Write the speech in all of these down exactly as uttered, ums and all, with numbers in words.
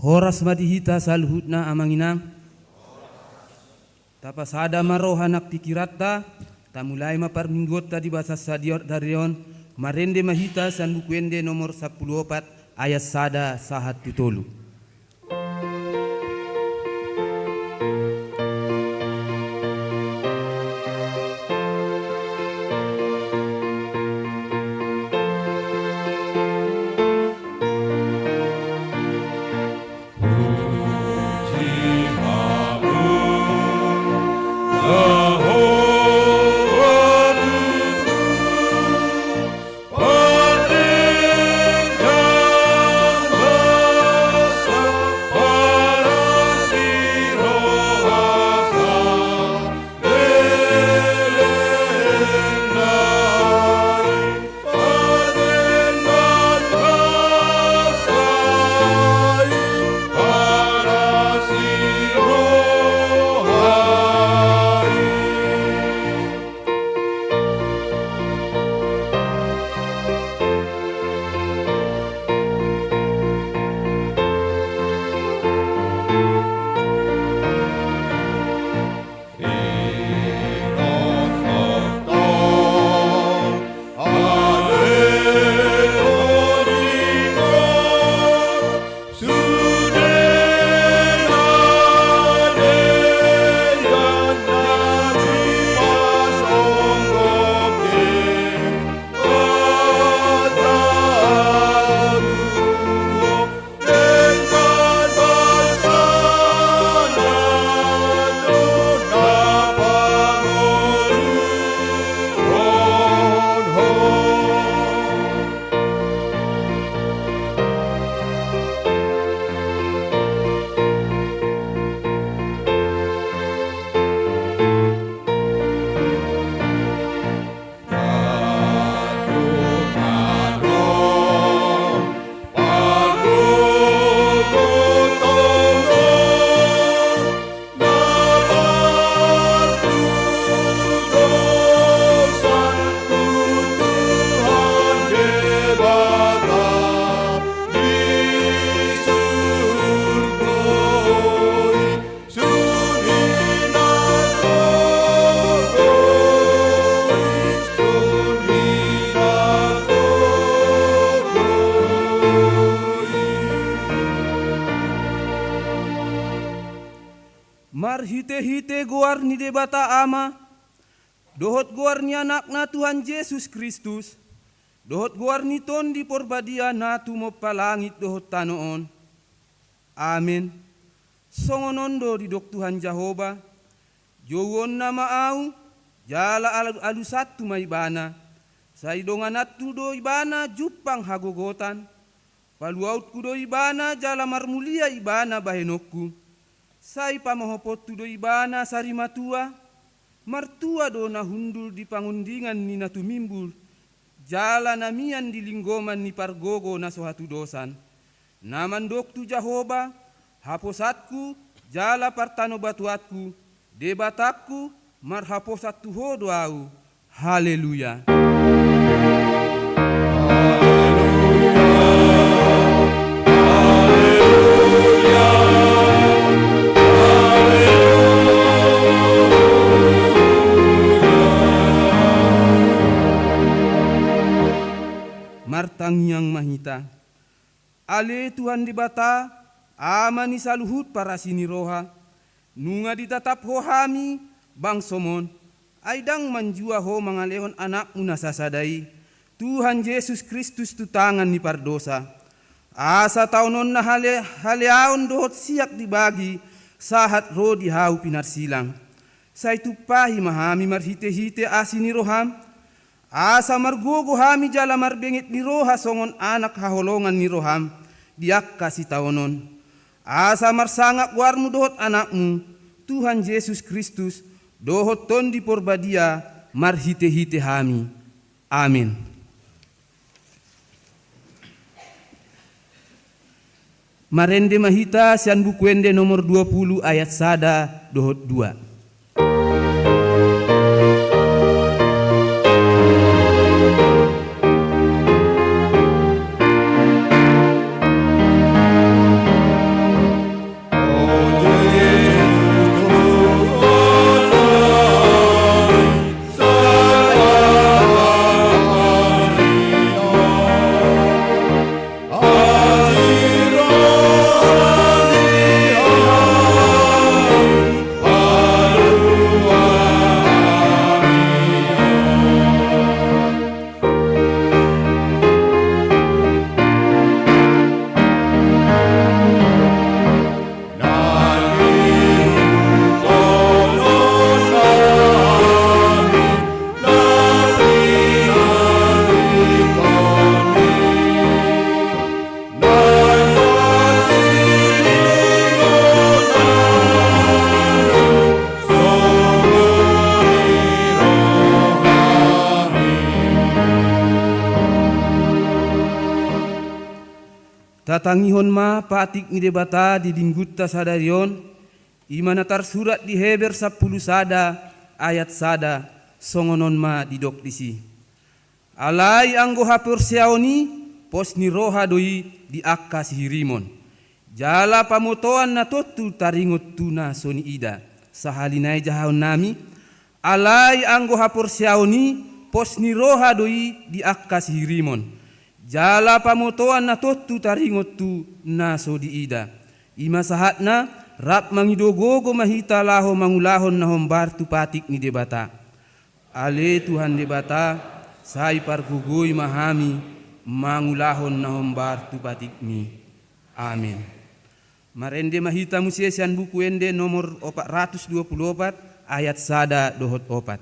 Horas ma di hita saluhutna, amang inang. Tapasada ma roha nang pikiranta, tamulai ma parmingguonta di bagasan sadari on, marende ma hita sian Buku Ende nomor sampulu opat, ayat sada sahat tu tolu. Marhitehite goar ni Debata Ama, dohot goar ni Anakna Tuhan Jesus Kristus, dohot goar ni Tondi Porbadia na tumompa langit dohot tano on. Amen. Songon on do didok Tuhan Jahowa: Jouonna ma Ahu, jala alu-, alusanku ma Ibana, sai dongananku do Ibana jumpang hagogotan. Paluaonku do Ibana jala marmulia Ibana bahenonku. Sai pamohoponku do Ibana sarimatua. Martua do na hundul di pangundingan ni na tumimbul, jala na mian di linggoman ni pargogo na so hatudosan. Na mandok tu Jahowa, haposanku jala partanobatuanku, Debatangku, marhaposan tu Ho do ahu. Haleluya. Martangiang ma hita. Ale Tuhan Debata, Ama ni saluhut parasi ni roha, nunga ditatap Ho hami bangsom on, ai ndang manjua Ho mangalehon Anakmu na sasada i, Tuhan Jesus Kristus, tu tangan ni pardosa. Asa taononna hale-, haleaon dohot siak dibagi sahat ro di hau pinarsilang. Sai tumpahi ma hami marhitehite asi ni roham, asa margogo hami jala marbenget ni roha songon anak haholongan ni roham di angka sitaonon. Asa marsangap goarmu dohot Anakmu, Tuhan Jesus Kristus, dohot Tondi Porbadia marhitehite hami. Amen. Marende ma hita sian Buku Ende nomor dua pulu ayat sada dohot dua. Tatangihon ma patik ni Debata di Minggunta sadari on, i ma na tarsurat di Heber sampulu sada ayat sada, songon on ma didok disi. Alai anggo haporseaon i, pos ni roha do i di angka sihirimon. Jala pamotoan na tontu taringot tu na so niida. Sahali nai jahahon nami, alai anggo haporseaon i, pos ni roha do i di angka sihirimon. Jala pamotoan na tontu taringot tu na so diida. I ma sahatna, rap mangido gogo ma hita laho mangulahon na hombar tu patik ni Debata. Ale Tuhan Debata, sai pargogoi ma hami mangulahon na hombar tu patikmi. Amen. Marende ma hita muse sian Buku Ende nomor opat ratus dua pulu opat, ayat sada dohot opat.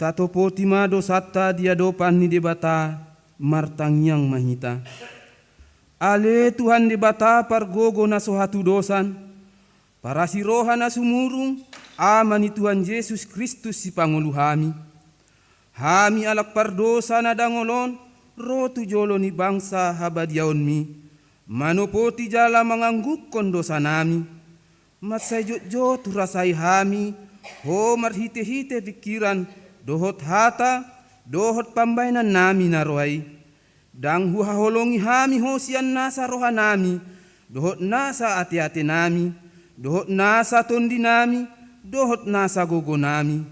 Tatopoti ma dosanta di adopan ni Debata, martangiang ma hita. Ale Tuhan Debata pargogo na so hatudosan, parasi roha na sumurung, Ama ni Tuhan Jesus Kristus sipangolu hami. Hami halak pardosa na dangol on, ro tu jolo ni bangsa habadiaonmi, manopoti jala manganggukkon dosanami. Mansai jotjot hurasai hami Ho marhitehite pingkiran, dohot hata, dohot pambahenannami na roa i. Ndang huhaholongi hami Ho sian nasa rohanami, dohot nasa ateatenami, dohot nasa tondinami, dohot nasa gogonami.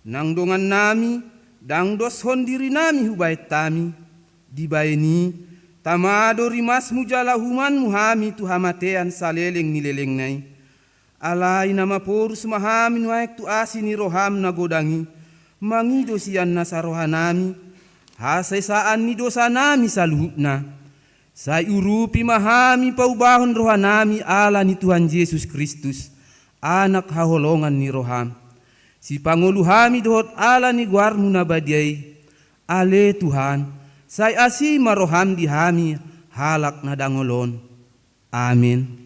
Nang dongannami, ndang doshon dirinami hubahen hami. Dibahen i, tama do rimasmu jala uhumanmu hami tu hamatean saleleng ni lelengna i. Alai na maporus ma hami nuaeng tu asi ni roham na godang i, mangido sian nasa rohanami hasesaan ni dosanami saluhutna. Sai urupi ma hami paubahon rohanami ala ni Tuhan Jesus Kristus, Anak haholongan ni roham. Sipangolu hami dohot ala ni goarmu na badia i, ale Tuhan, sai asi ma roham di hami halak na dangol on. Amen.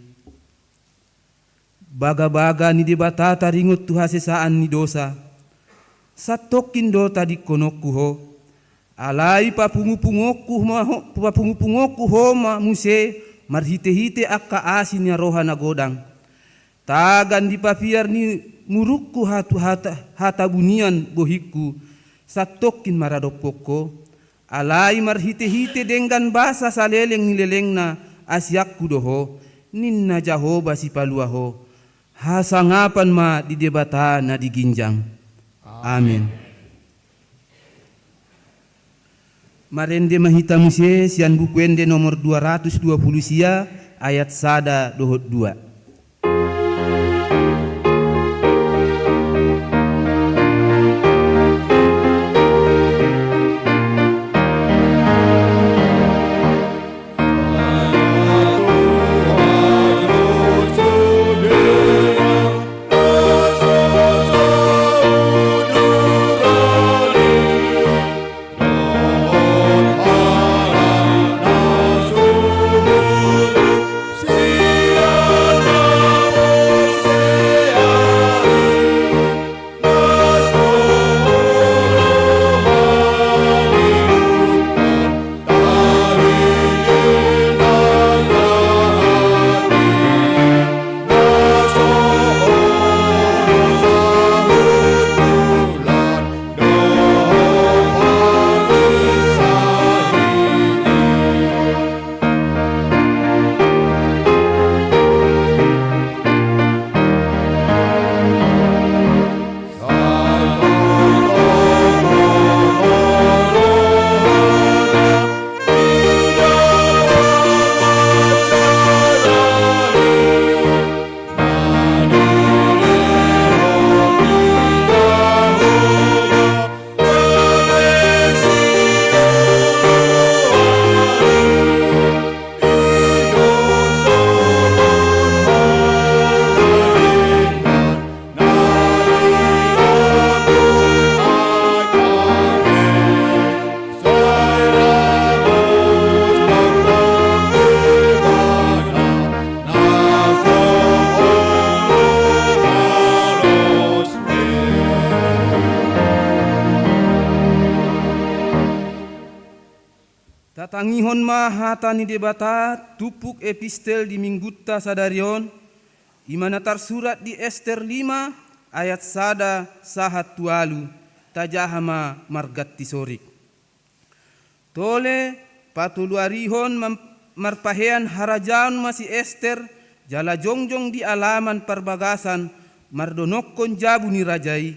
Bagabaga ni Debata taringot tu hasesaan ni dosa. Santongkin do tadingkononku Ho. Alai papungupunguonku ma Ho, papungupunguonku Ho ma muse marhitehite angka asi ni roha na godang. Tagan di papiar ni murungku hatu hata, hata bunian bohingku, santongkin maradophon Ho. Alai marhitehite denggan basa saleleng ni lelengna asianku do Ho, ninna Jahowa Sipalua Ho. Hasangapan ma di Debata na di ginjang. Amen. Marende ma hita muse sian Buku Ende nomor dua ratus dua pulu sia, ayat sada dohot dua. Tatangihon ma hata ni Debata, turpuk epistel di minggunta sadari on, i ma na tarsurat di Ester lima ayat sada sahat tu ualu, tajaha ma marganti sorik. Tole, patoluarihon mam-, marpahean harajaon ma si Ester, jala jongjong di alaman parbagasan, mardonokkon jabu ni raja i.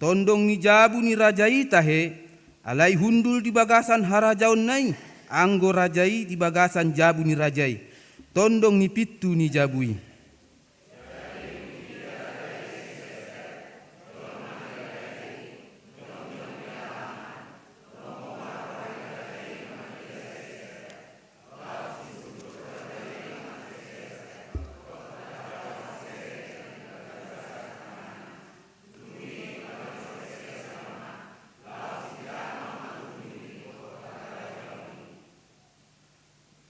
Tondong ni jabu ni raja i tahe, alai hundul di bagasan harajaonna i, anggo raja i di bagasan jabu ni raja i. Tondong ni pintu ni jabu i.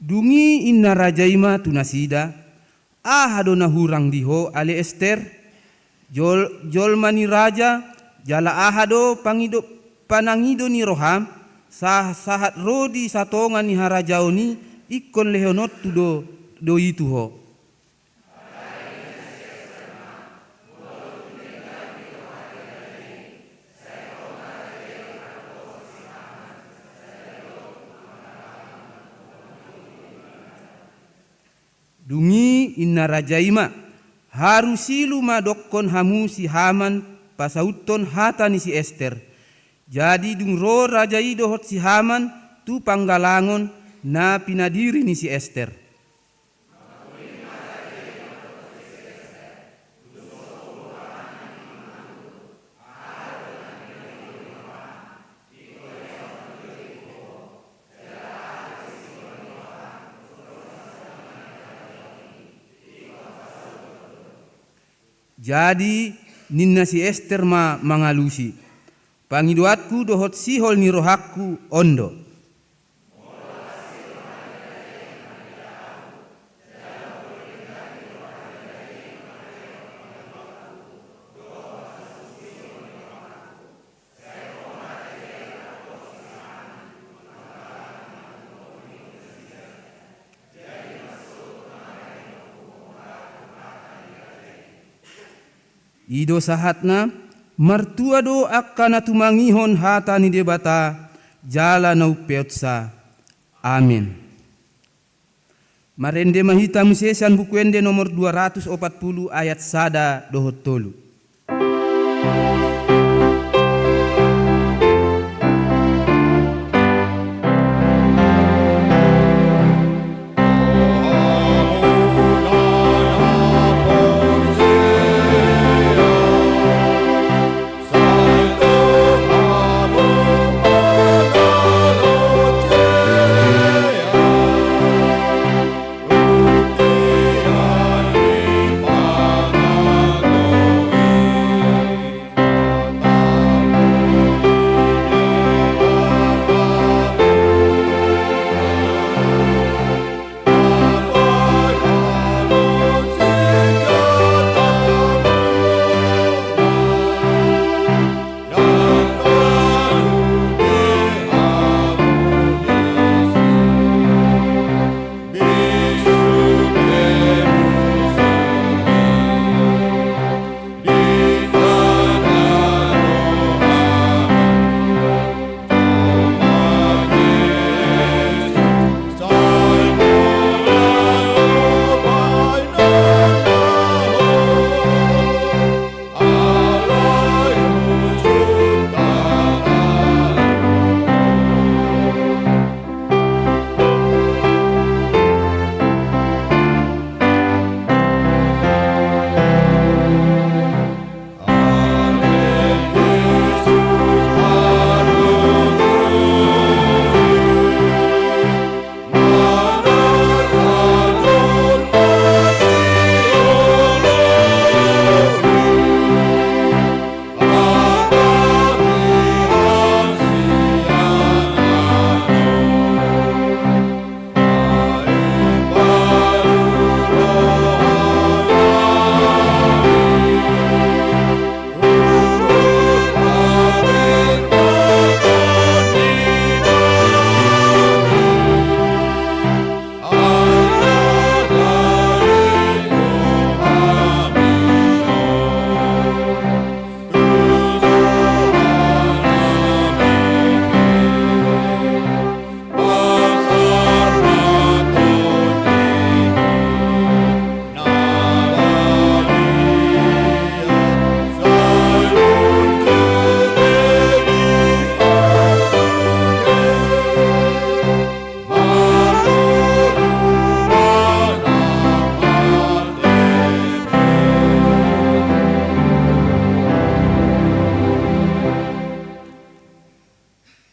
Dung i inna raja i ma tu nasida, "Aha do na hurang di ho, ale Ester? Jol-, jolma ni raja, jala aha do pangido-, panangido ni roham? Sa-, sahat ro di satonga ni harajaon i, ingkon lehononku do, do i tu ho." Dung i inna raja i ma, "Haru silu ma dokkon hamu si Haman pasauthon hata ni si Ester." Jadi dung ro raja i dohot si Haman tu panggalangon na pinadiri ni si Ester. Jadi ninna si Ester ma mangalusi, "Pangidoanku dohot sihol ni rohangku on do." I do sahatna, martua do angka na tumangihon hata ni Debata, jala na umpeopsa. Amen. Marende ma hita muse sian Buku Ende nomor dua ratus opat pulu ayat sada dohot tolu.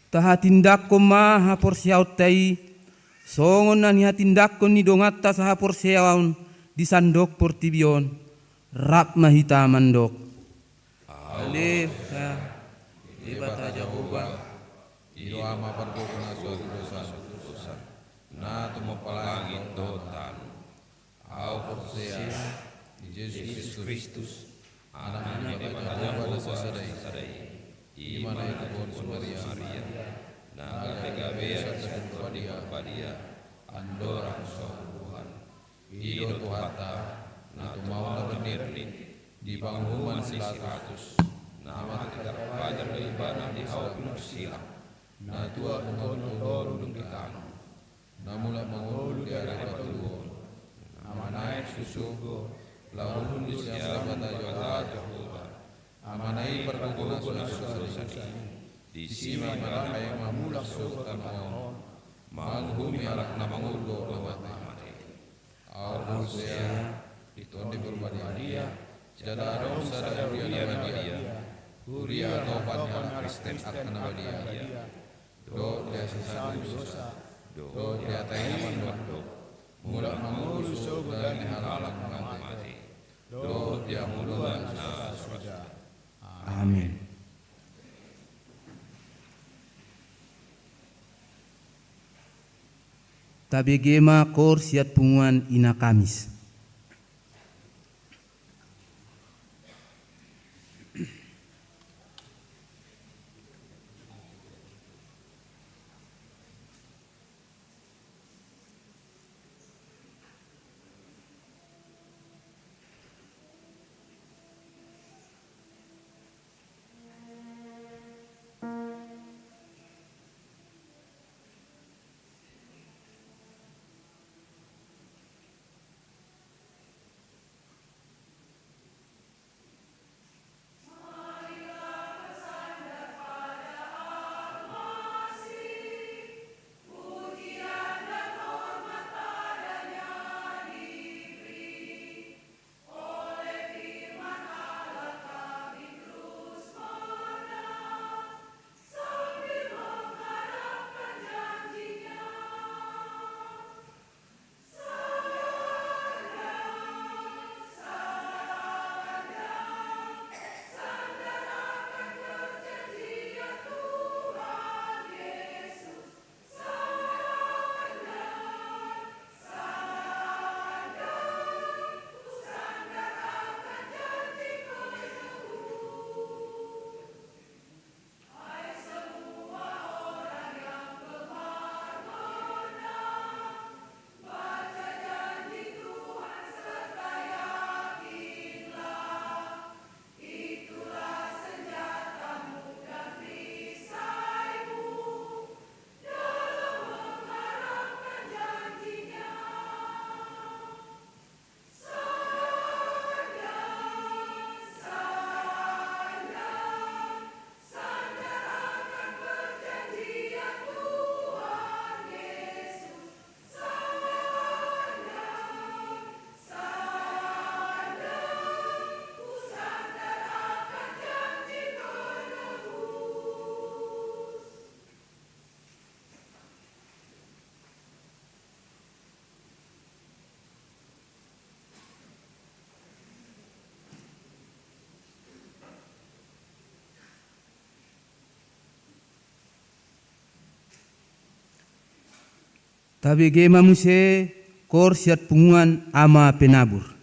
Tahatindangkon ma haporseaonta i, songon na nihatindangkon ni donganta sahaporseaon di sandok portibi on, rap ma hita mandok. Haleluya. Debata Jahowa, i do Ama pargogo na so hudosannami, na tumompa langit dohot tano. Ahu porsea di Jesus Kristus, Anak ni Debata Jahowa na sasada i. I ma na ituhon si Maria, na gabe-gabean sian Tondi Parbadia, andorang so huluan. I do Tuhanta, na tumao na Berlin, di panguhuman si Pilatus, na mate tarpajal do ibana di hau pinarsilang, na tuat tu ngolu tolu dung ditano, na mulak mangolu di ari patoluhon, na manaek tu surgo, laho hundul sian Debata Jahowa, Amana i pargogo na so hudosannami. Disi ma ibana aek mamulak sogot tano on, manguhumi halak na mangolu dohot na mate. Ahu porsea di Tondi Parbadia, jala adong sada huria na badia, huria topan ni halak Kristen angka na badia, dohot di hasesaan ni dosa, dohot di hata i na mandok, mulak mangolu sogot daging ni halak na mate, dohot di hangoluan na so ra suda. Amen. Tabege ma koor sian punguan Ina Kamis. Tabege ma muse koor sian punguan Ama Penabur.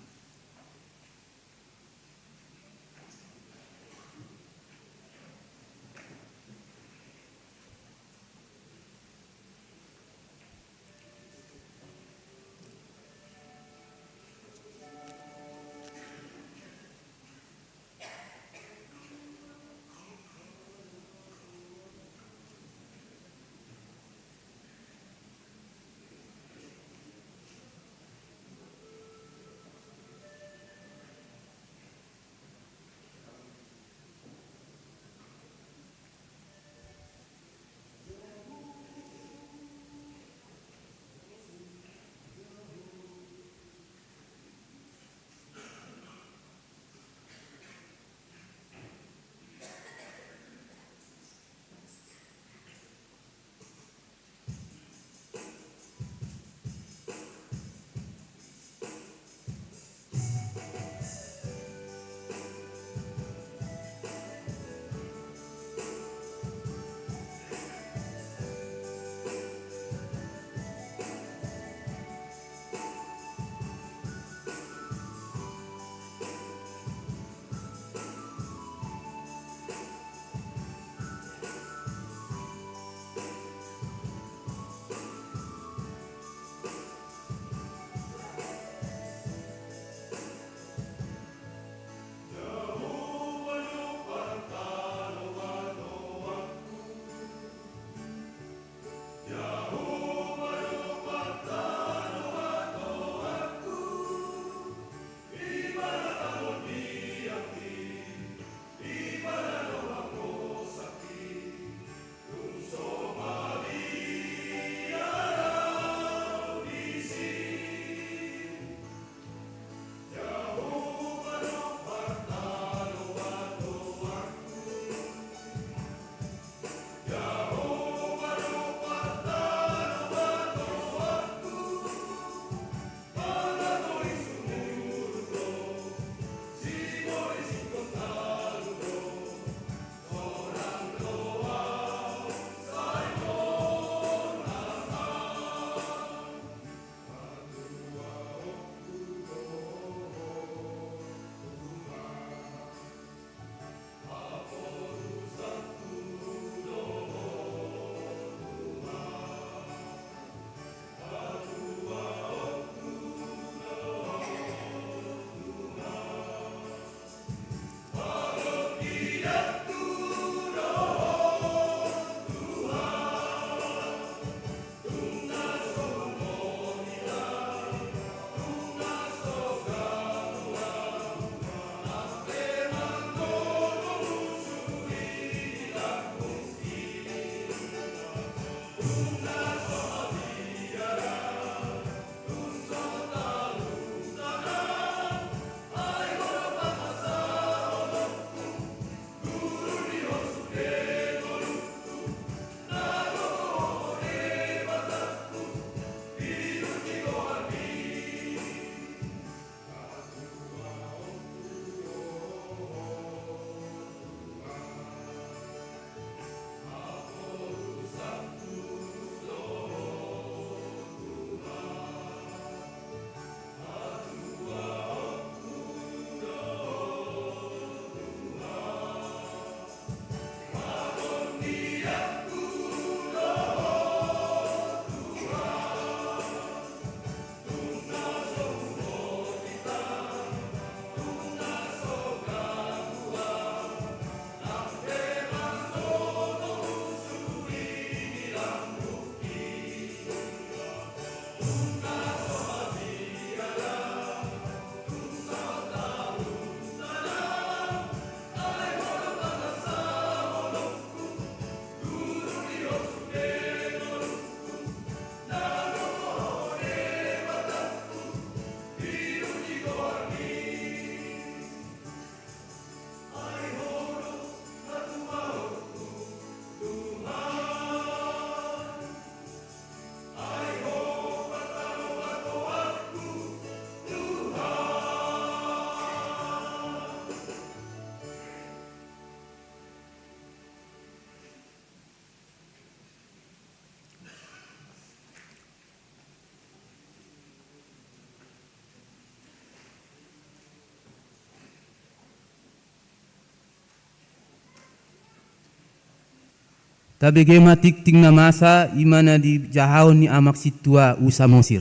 Tabege ma tingting na masa, i ma na dijahahon ni Amak Sintua tu Samosir.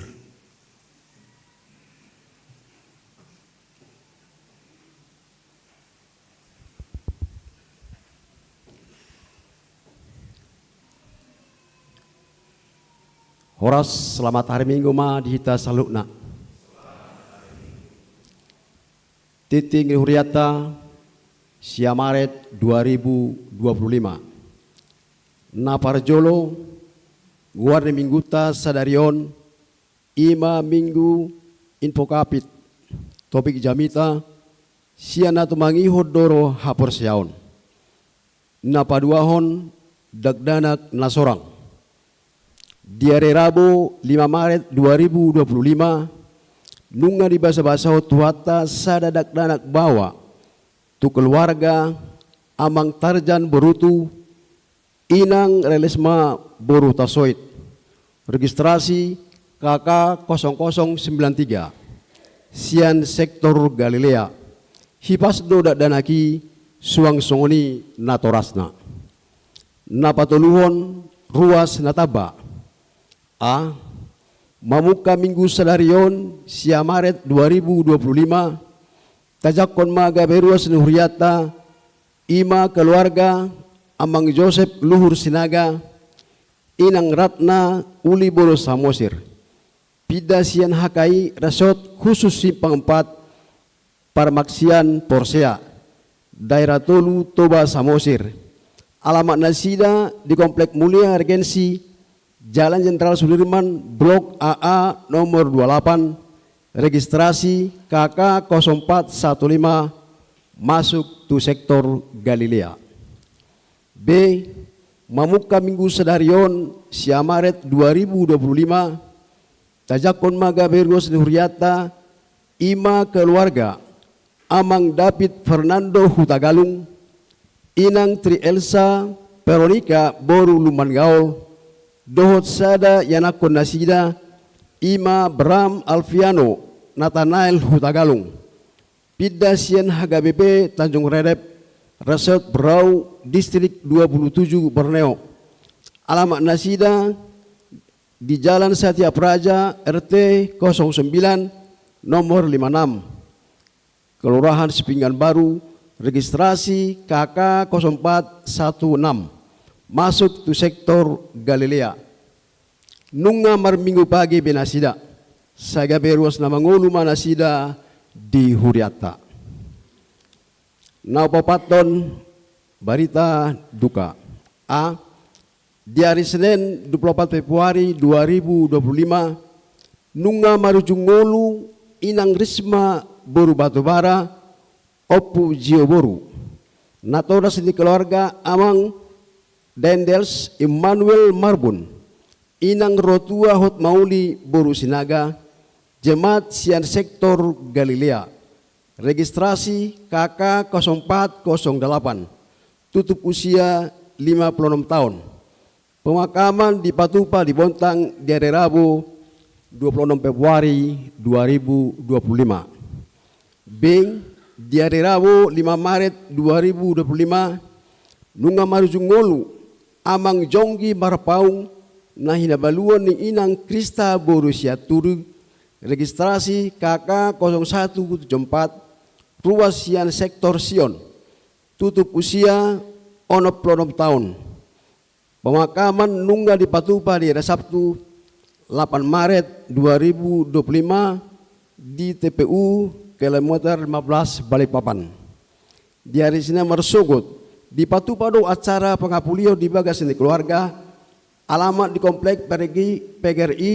Horas, selamat hari Minggu ma di hita saluhutna. Tingting ni hurianta, sia Maret dua ribu dua puluh lima. Na parjolo, goar ni minggunta sadari on, i ma Minggu Invocavit. Topik jamita, sian na tumangihon do ro haporseaon. Na paduahon, dakdanak na sorang. Di ari Rabu lima Maret dua ribu dua puluh lima, nunga dibasabasahon Tuhanta sada dakdanak baoa tu keluarga Amang Tarjan Borutu, Inang Relesma boru Tasoit, registrasi K K kosong kosong sembilan tiga, sian sektor Galilea. Hipas do dakdanak i, suang songon i natorasna. Na patoluhon, ruas na tamba. A. Mamungka Minggu sadari on, sia Maret dua ribu dua puluh lima, tajangkon ma gabe ruas ni hurianta, i ma keluarga Amang Josep Luhur Sinaga, Inang Ratna Uli boru Samosir. Pinda sian H K I Resort Khusus Simpang Empat, Parmaksian Porsea, Daerah Tolu, Toba Samosir. Alamat nasida di Komplek Mulia Regensi, Jalan Jenderal Sudirman, Blok A A, nomor dua lapan, registrasi K K kosong empat satu lima, masuk tu sektor Galilea. B. Mamungka Minggu sadari on, sia Maret dua ribu dua puluh lima, tajangkon ma gabe ruas ni hurianta, i ma keluarga Amang David Fernando Hutagalung, Inang Tri Elsa Veronica boru Lumban Gaol, dohot sada ianakhon nasida, i ma Bram Alfiano Natanael Hutagalung. Pinda sian H K B P Tanjung Redep, Resort Berau, Distrik dua puluh tujuh, Borneo. Alamat nasida di Jalan Satiab Raja, R T kosong sembilan, nomor lima enam, Kelurahan Sipingan Baru, registrasi K K kosong empat satu enam, masuk tu sektor Galilea. Nunga marminggu pagi be nasida, sai gabe ruas na mangolu ma nasida di hurianta. Na paopathon, barita duka. A. Di ari Senen dua puluh opat Februari dua ribu dua puluh lima, nunga marujung ngolu Inang Risma boru Batubara, Ompu Jio boru. Natoras ni keluarga Amang Dendels Immanuel Marbun, Inang Rotua Hotmauli boru Sinaga, jemaat sian sektor Galilea. Registrasi K K kosong empat kosong delapan, tutup usia lima puluh enam taon. Pemakaman dipatupa di Bontang di ari Rabu dua puluh enam Februari dua ribu dua puluh lima. B. Di ari Rabu lima Maret dua ribu dua puluh lima, nunga marujung ngolu Amang Jonggi Marpaung, na hinabaluon ni Inang Krista boru Sianturi, registrasi K K kosong satu tujuh empat, ruas sian sektor Sion, tutup usia onom puluh onom taon. Pemakaman nunga dipatupa di ari Sabtu lapan Maret dua ribu dua puluh lima di T P U kilometer lima belas Balikpapan. Di ari Senen marsogot, dipatupa do acara pangapulion di bagas ni keluarga, alamat di Komplek P R G, P G R I,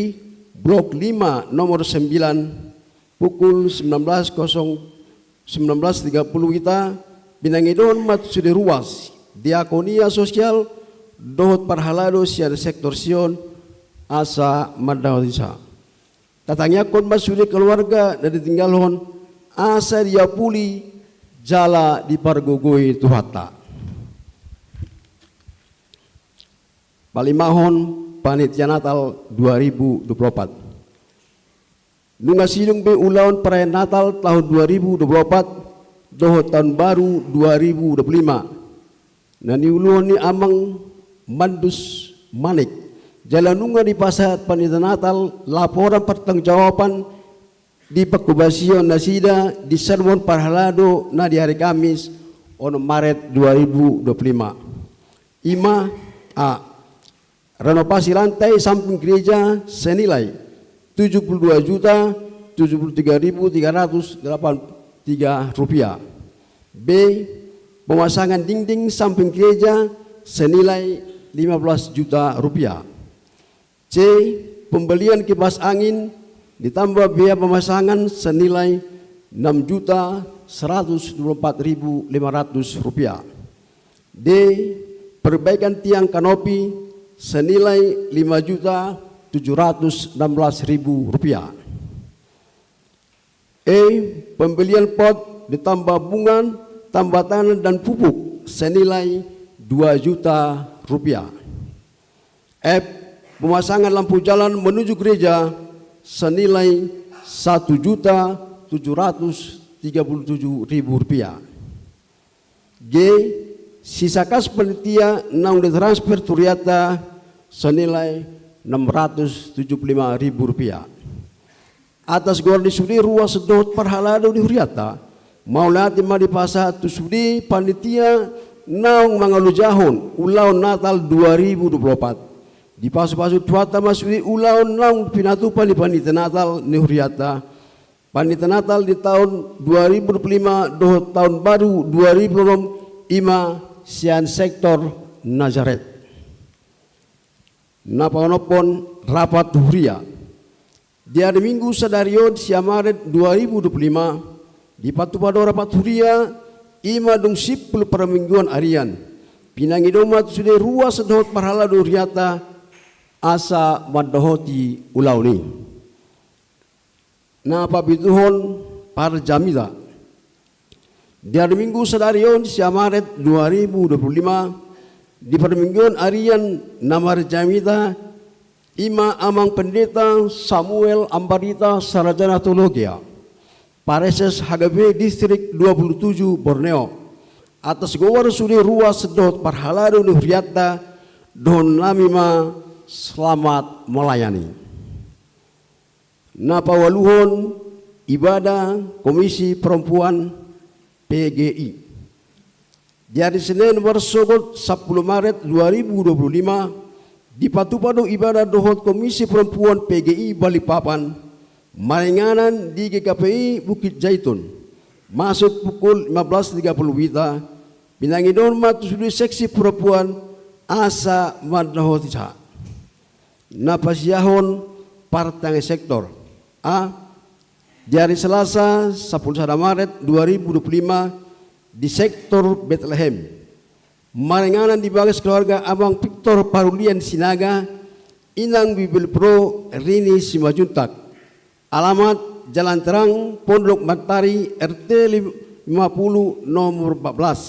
Blok lima, nomor sembilan, pukul sembilan belas kosong, sembilan belas tiga puluh hita pinangidohon ma tu sude ruas, diakonia sosial, dohot parhalado sian sektor Sion, asa mandaosa. Tatangiangkon ma sude keluarga na ditinggalhon, asa diapuli jala dipargogoi Tuhanta. Palimahon, Panitia Natal dua ribu dua puluh opat. Nunga sidung be ulaon perayaan Natal tahun dua ribu dua puluh opat dohot tahun baru dua ribu dua puluh lima, na niuluhon ni Amang Mandus Manik. Jala nunga dipasahat panitia Natal laporan pertanggungjawaban di pangkobasion nasida di sermon parhalado na di hari Kamis onom Maret dua ribu dua puluh lima. I ma: A, renovasi lantai samping gereja senilai tujuh puluh dua juta tujuh puluh tiga ribu tiga ratus delapan puluh tiga rupiah. B, pemasangan dinding samping gereja senilai lima belas juta rupiah. C, pembelian kipas angin ditambah biaya pemasangan senilai enam juta seratus dua puluh empat ribu lima ratus rupiah. D, perbaikan tiang kanopi senilai lima juta tujuh ratus enam belas ribu rupiah. E, pembelian pot ditambah bunga, tambah tanah dan pupuk senilai dua juta rupiah. F, pemasangan lampu jalan menuju gereja senilai satu juta tujuh ratus tiga puluh tujuh ribu rupiah. G, sisa kas panitia naung ditransfer tu huriata senilai enam ratus tujuh puluh lima ribu rupiah. Atas goar ni sude ruas dohot parhalado ni huriata, mauliate ma dipasahat tu sude panitia naung mangalojahon ulaon Natal dua ribu dua puluh opat. Dipasupasu Tuhanta ma sude ulaon naung pinatupa ni panitia Natal ni huriata, panitia Natal di taon dua ribu dua puluh lima dohot taon baru dua ribu dua puluh enam, i ma sian sektor Nazaret. Na paonomhon, rapat huria. Di ari Minggu sadari on, sia Maret dua ribu dua puluh lima, dipatupa do rapat huria, i ma dung simpul parmingguan arian. Pinangido ma tu sude ruas dohot parhalado ni huriata asa mandohoti ulaon i. Na papituhon, parjamita. Di ari Minggu sadari on, sia Maret dua ribu dua puluh lima, di parmingguan arian na marjamita, i ma Amang Pendeta Samuel Ambarita, sarjana teologia, Praeses H K B P distrik dua puluh tujuh Borneo, atas goar sude ruas dohot parhalado ni hurianta, dohonon nami ma selamat melayani. Na paualuhon, ibadah Komisi Perempuan P G I. Di ari Senin marsogot sampulu Maret dua ribu dua puluh lima, dipatupa do ibadah dohot Komisi Perempuan P G I Balikpapan, maringanan di G K P I Bukit Zaitun, masuk pukul lima belas tiga puluh WIB. Pinangidohon ma tu sude seksi perempuan asa mandohoti sahat. Na pasiahon, partangiangan sektor. A, di ari Selasa sampulu sada Maret dua ribu dua puluh lima, di sektor Betlehem, maringanan di bagas keluarga Amang Victor Parulian Sinaga, Inang Bibelvrouw Rini Simanjuntak. Alamat: Jalan Terang, Pondok Matahari, R T lima puluh, nomor empat belas.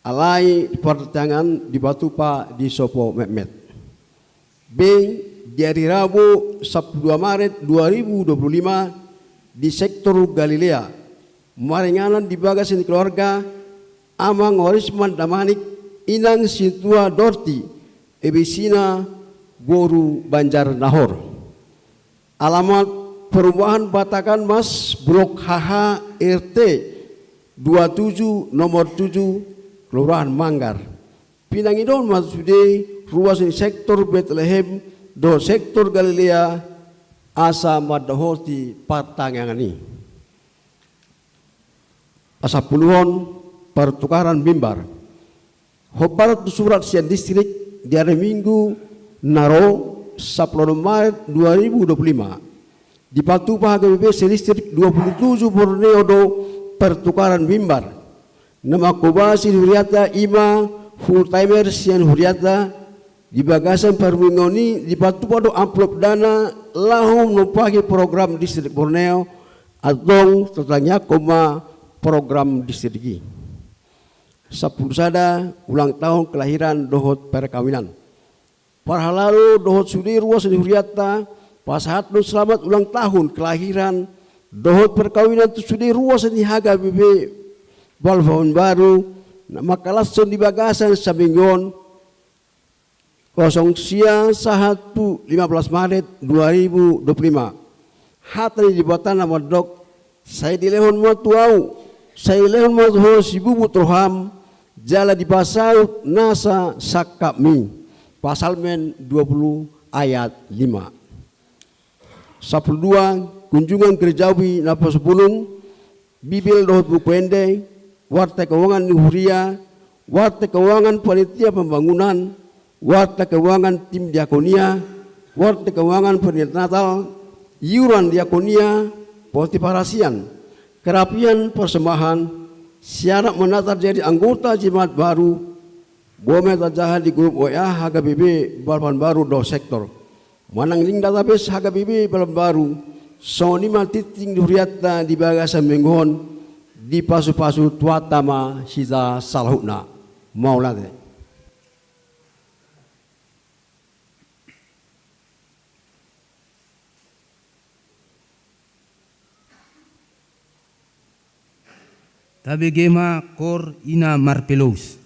Alai partangiangan dipatupa di sopo metmet. B, di ari Rabu sampulu dua Maret dua ribu dua puluh lima, di sektor Galilea, maringanan di bagas ni keluarga Amang Horisman Damanik, Inang Sintua Dorti, Ebesina, boru Banjar Nahor. Alamat: Perumahan Batakan Mas, Blok H H, R T dua tujuh, nomor tujuh, Kelurahan Manggar. Pinangidohon ma sude ruas ni sektor Betlehem dohot sektor Galilea asa mandohoti partangiangan i. Pasampuluhon, pertukaran mimbar. Hombar tu surat sian distrik di ari Minggu na ro, sampulu onom Maret dua ribu dua puluh lima. Dipatupa H K B P se-distrik dua puluh tujuh Borneo do pertukaran mimbar. Na mangkobasi huriata i ma full timer sian huriata. Di bagasan parmingguon i dipatupa do amplop dana laho manumpahi program distrik Borneo, antong tatangiangkon ma program distrik i. Sampulu sada, ulang tahun kelahiran dohot perkawinan. Parhalado dohot sude ruas ni huriata pasahathon selamat ulang tahun kelahiran dohot perkawinan tu sude ruas ni H K B P Balikpapan Baru, na mangkalashon di bagasan saminggu on. Kosong sia sahat tu lima belas Maret dua ribu dua puluh lima. Hata ni Debata na mandok, sai dilehon ma tu ahu, sai dilehon ma tu ho sibubu roham, jala dipasaut nasa sangkapmi. Psalmen dua puluh ayat lima. Sampulu dua, kunjungan gerejawi na pasampulu, Bibel dohot Buku Ende, warta keuangan ni huria, warta keuangan panitia pembangunan, warta keuangan tim diakonia, warta keuangan panitia Natal, iuran diakonia, potiparasian, kerapian persembahan, syarat mendaftar jadi anggota jemaat baru, boi ma tajaha di grup W A H K B P Balikpapan Baru dohot sektor. Manang link database H K B P Balikpapan Baru, songon i ma tingting ni hurianta di bagasan minggu on, dipasupasu Tuhanta ma hita saluhutna. Mauliate. Tabege ma kor ina marpelous.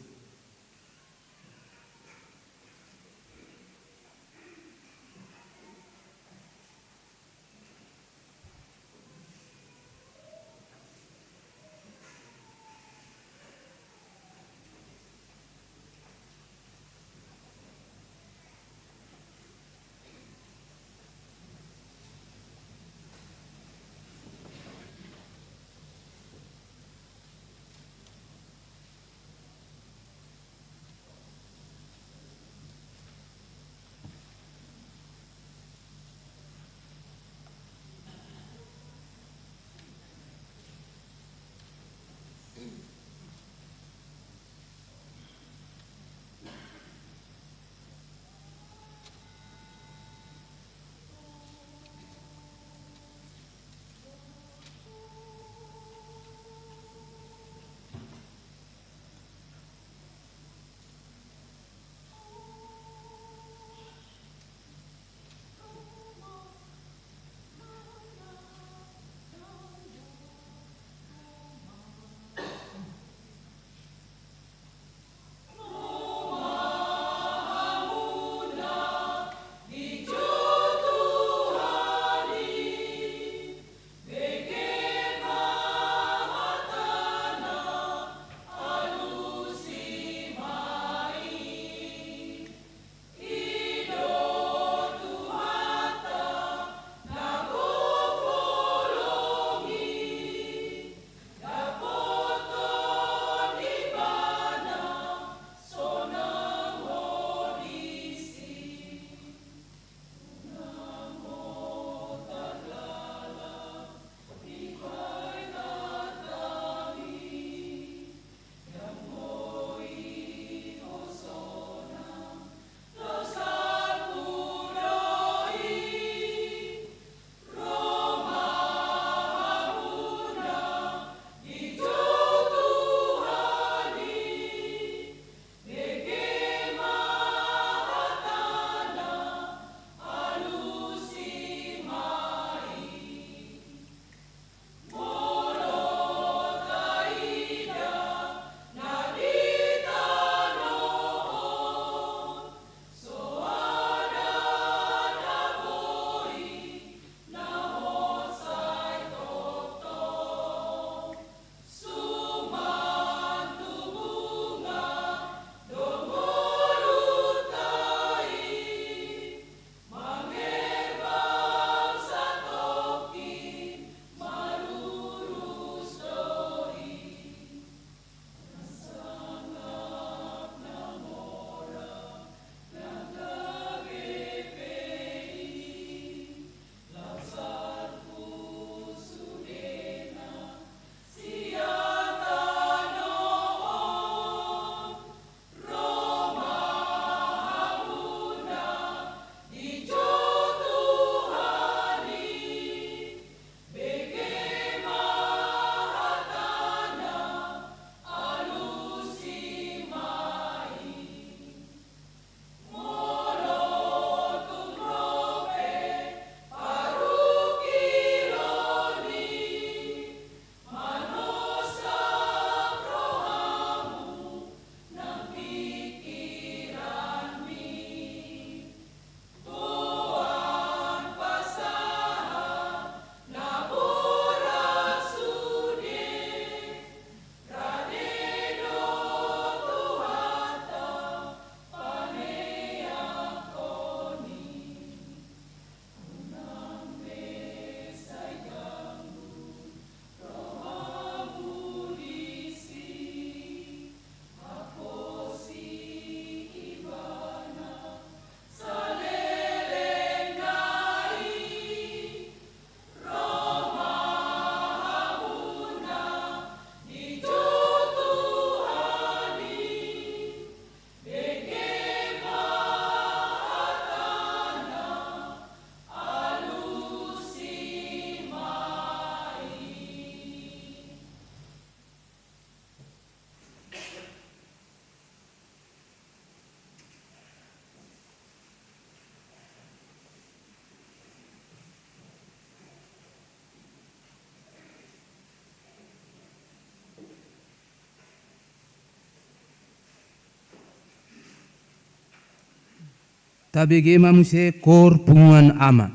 Tabege ma muse koor punguan ama.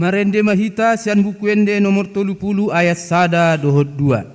Marende ma hita sian Buku Ende nomor tolu pulu ayat sada dohot dua.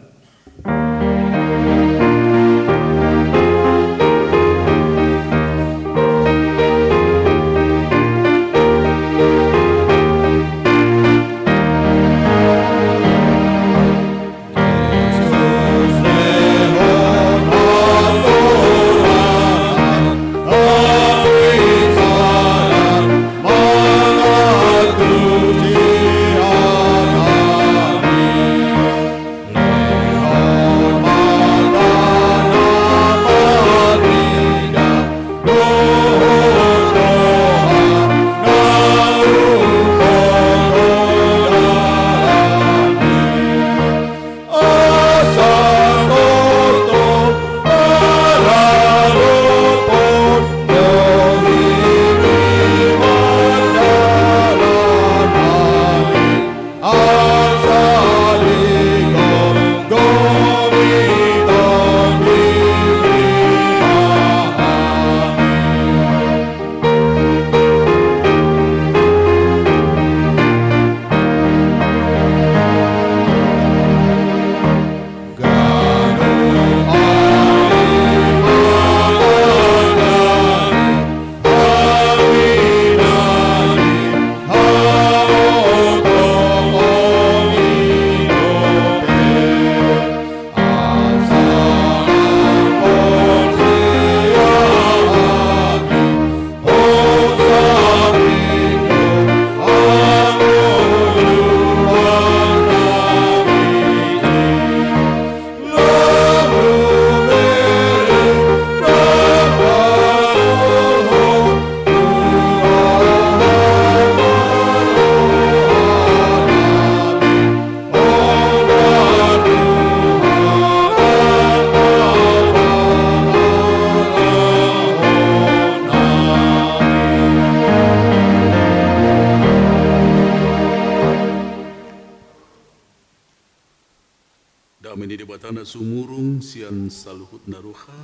Dame ni Debata na sumurung sian saluhut na roha,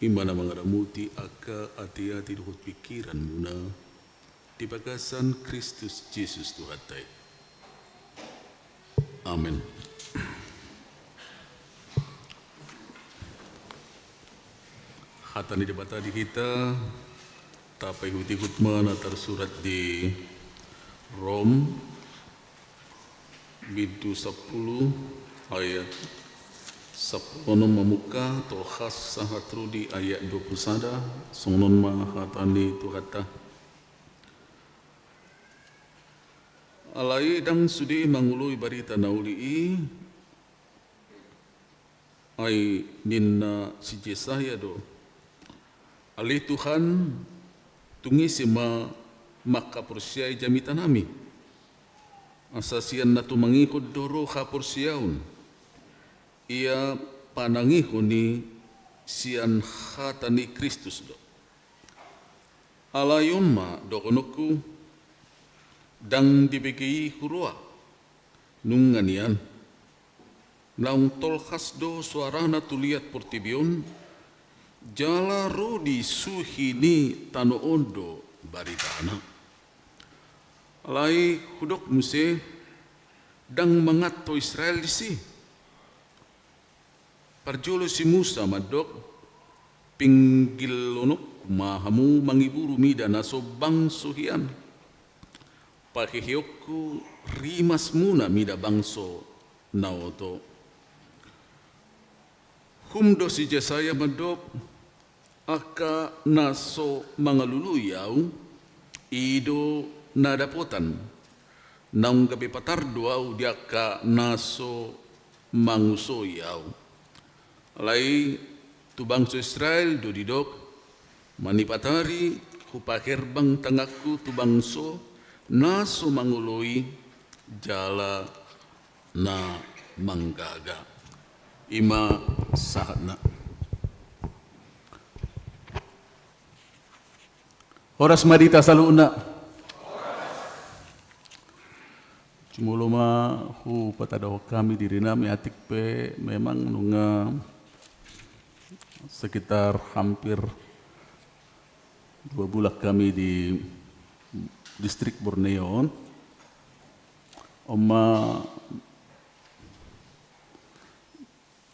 i ma na mangaramoti angka ateate dohot pingkiranmuna di bagasan Kristus Jesus Tuhanta i. Amen. Hata ni Debata di hita, tapaihut-ihut ma na tarsurat di Rom, bindu sampulu, ayat sampulu onom mamungka, tolhas sahat ro di ayat dua pulu sada, songon on ma hata ni Tuhanta. Alai ndang sude mangoloi barita na uli i, ai ninna si Jesaya do: Ale Tuhan, tung ise ma manghaporseai jamitanami? Asa sian na tumangihon do ro haporseaon, ia panangihon i sian hata ni Kristus do. Alai on ma dohononku, ndang dibege i huroha, nunga nian. Naung tolhas do soarana tu liat portibi on, jala ro di suhi ni tano on do baritana. Alai hudok muse, ndang manganto Israel disi. Parjolo si Musa mandok: Pinggillononku ma hamu mangiburu mida na so bangso hian. Paheheonku rimasmuna mida bangso na oto. Hum do si Jesaya mandok: Angka na so mangalului ahu, i do na dapotan. Naung gabe patar do ahu di angka na so mangusoi ahu. Alai tu bangso Israel do didok: Manipatari hupaherbang tanganku tu bangso na so mangoloi jala na manggaga. I ma sahatna. Horas ma di hita saluhutna. Jumolo ma hupatandahon hami dirinami, atik pe memang nunga sekitar hampir dua bulan hami di distrik Borneo on. On ma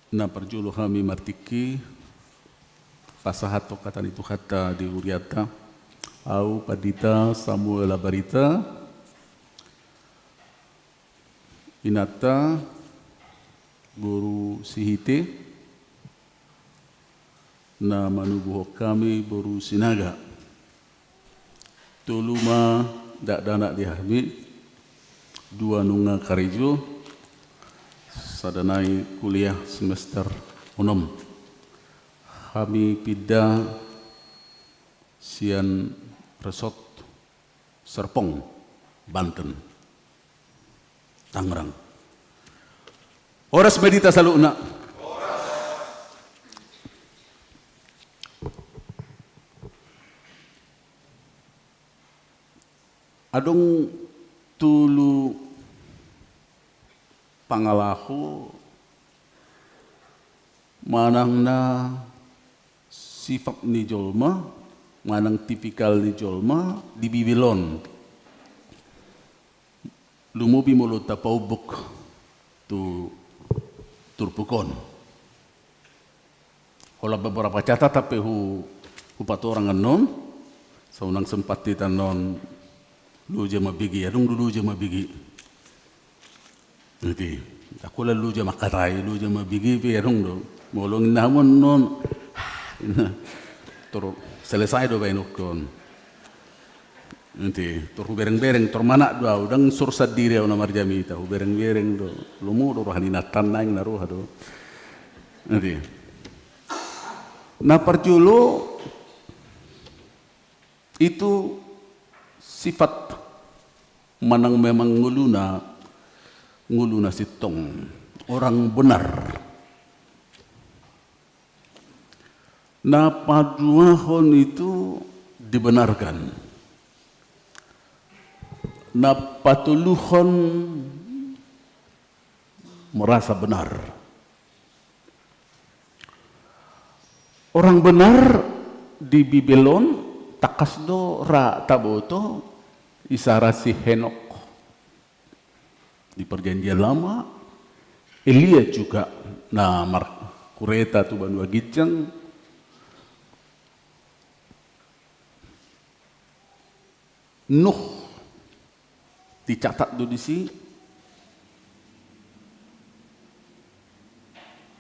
na parjolo hami martingki, pasahathon hata ni Tuhanta di hurianta. Ahu Pandita Samuel Abarita, inanta boru Sihite, na manubuhon hami boru Sinaga. Tolu ma dakdanak di hami, dua nunga karejo, sada nai kuliah semester onom. Hami pinda sian resort Serpong, Banten. Tangerang. Horas ma di hita saluhutna. Adong tolu pangalaho manang na sifat ni jolma manang tipikal ni jolma di Bibel on. Lumobi molo tapaumbuk tu turpuk on. Holan beberapa catatan pe hu, hupatorang annon, sai unang sempat hita annon loja mambege, adong do loja mambege. Ate, ndang holan loja mangkatai, loja mambege pe adong do. Molo ninna hamu annon, tor selesai do baenonku on. Ate, tor hubereng-bereng, tor manat do ahu, ndang sor sandiri ahu na marjamita, hubereng-bereng do, lomo do roha ni inanta naeng na roha do. Ate. Na parjolo, itu sifat manang memang ngoluna, ngoluna sintong, orang benar. Na paduahon itu dibenarkan. Na patoluhon merasa benar. Orang benar di Bibel on tangkas do ra taboto isara si Henok. Di Perjanjian Lama, Elia juga na marhureta tu banua ginjang, Nuh dicatat do disi.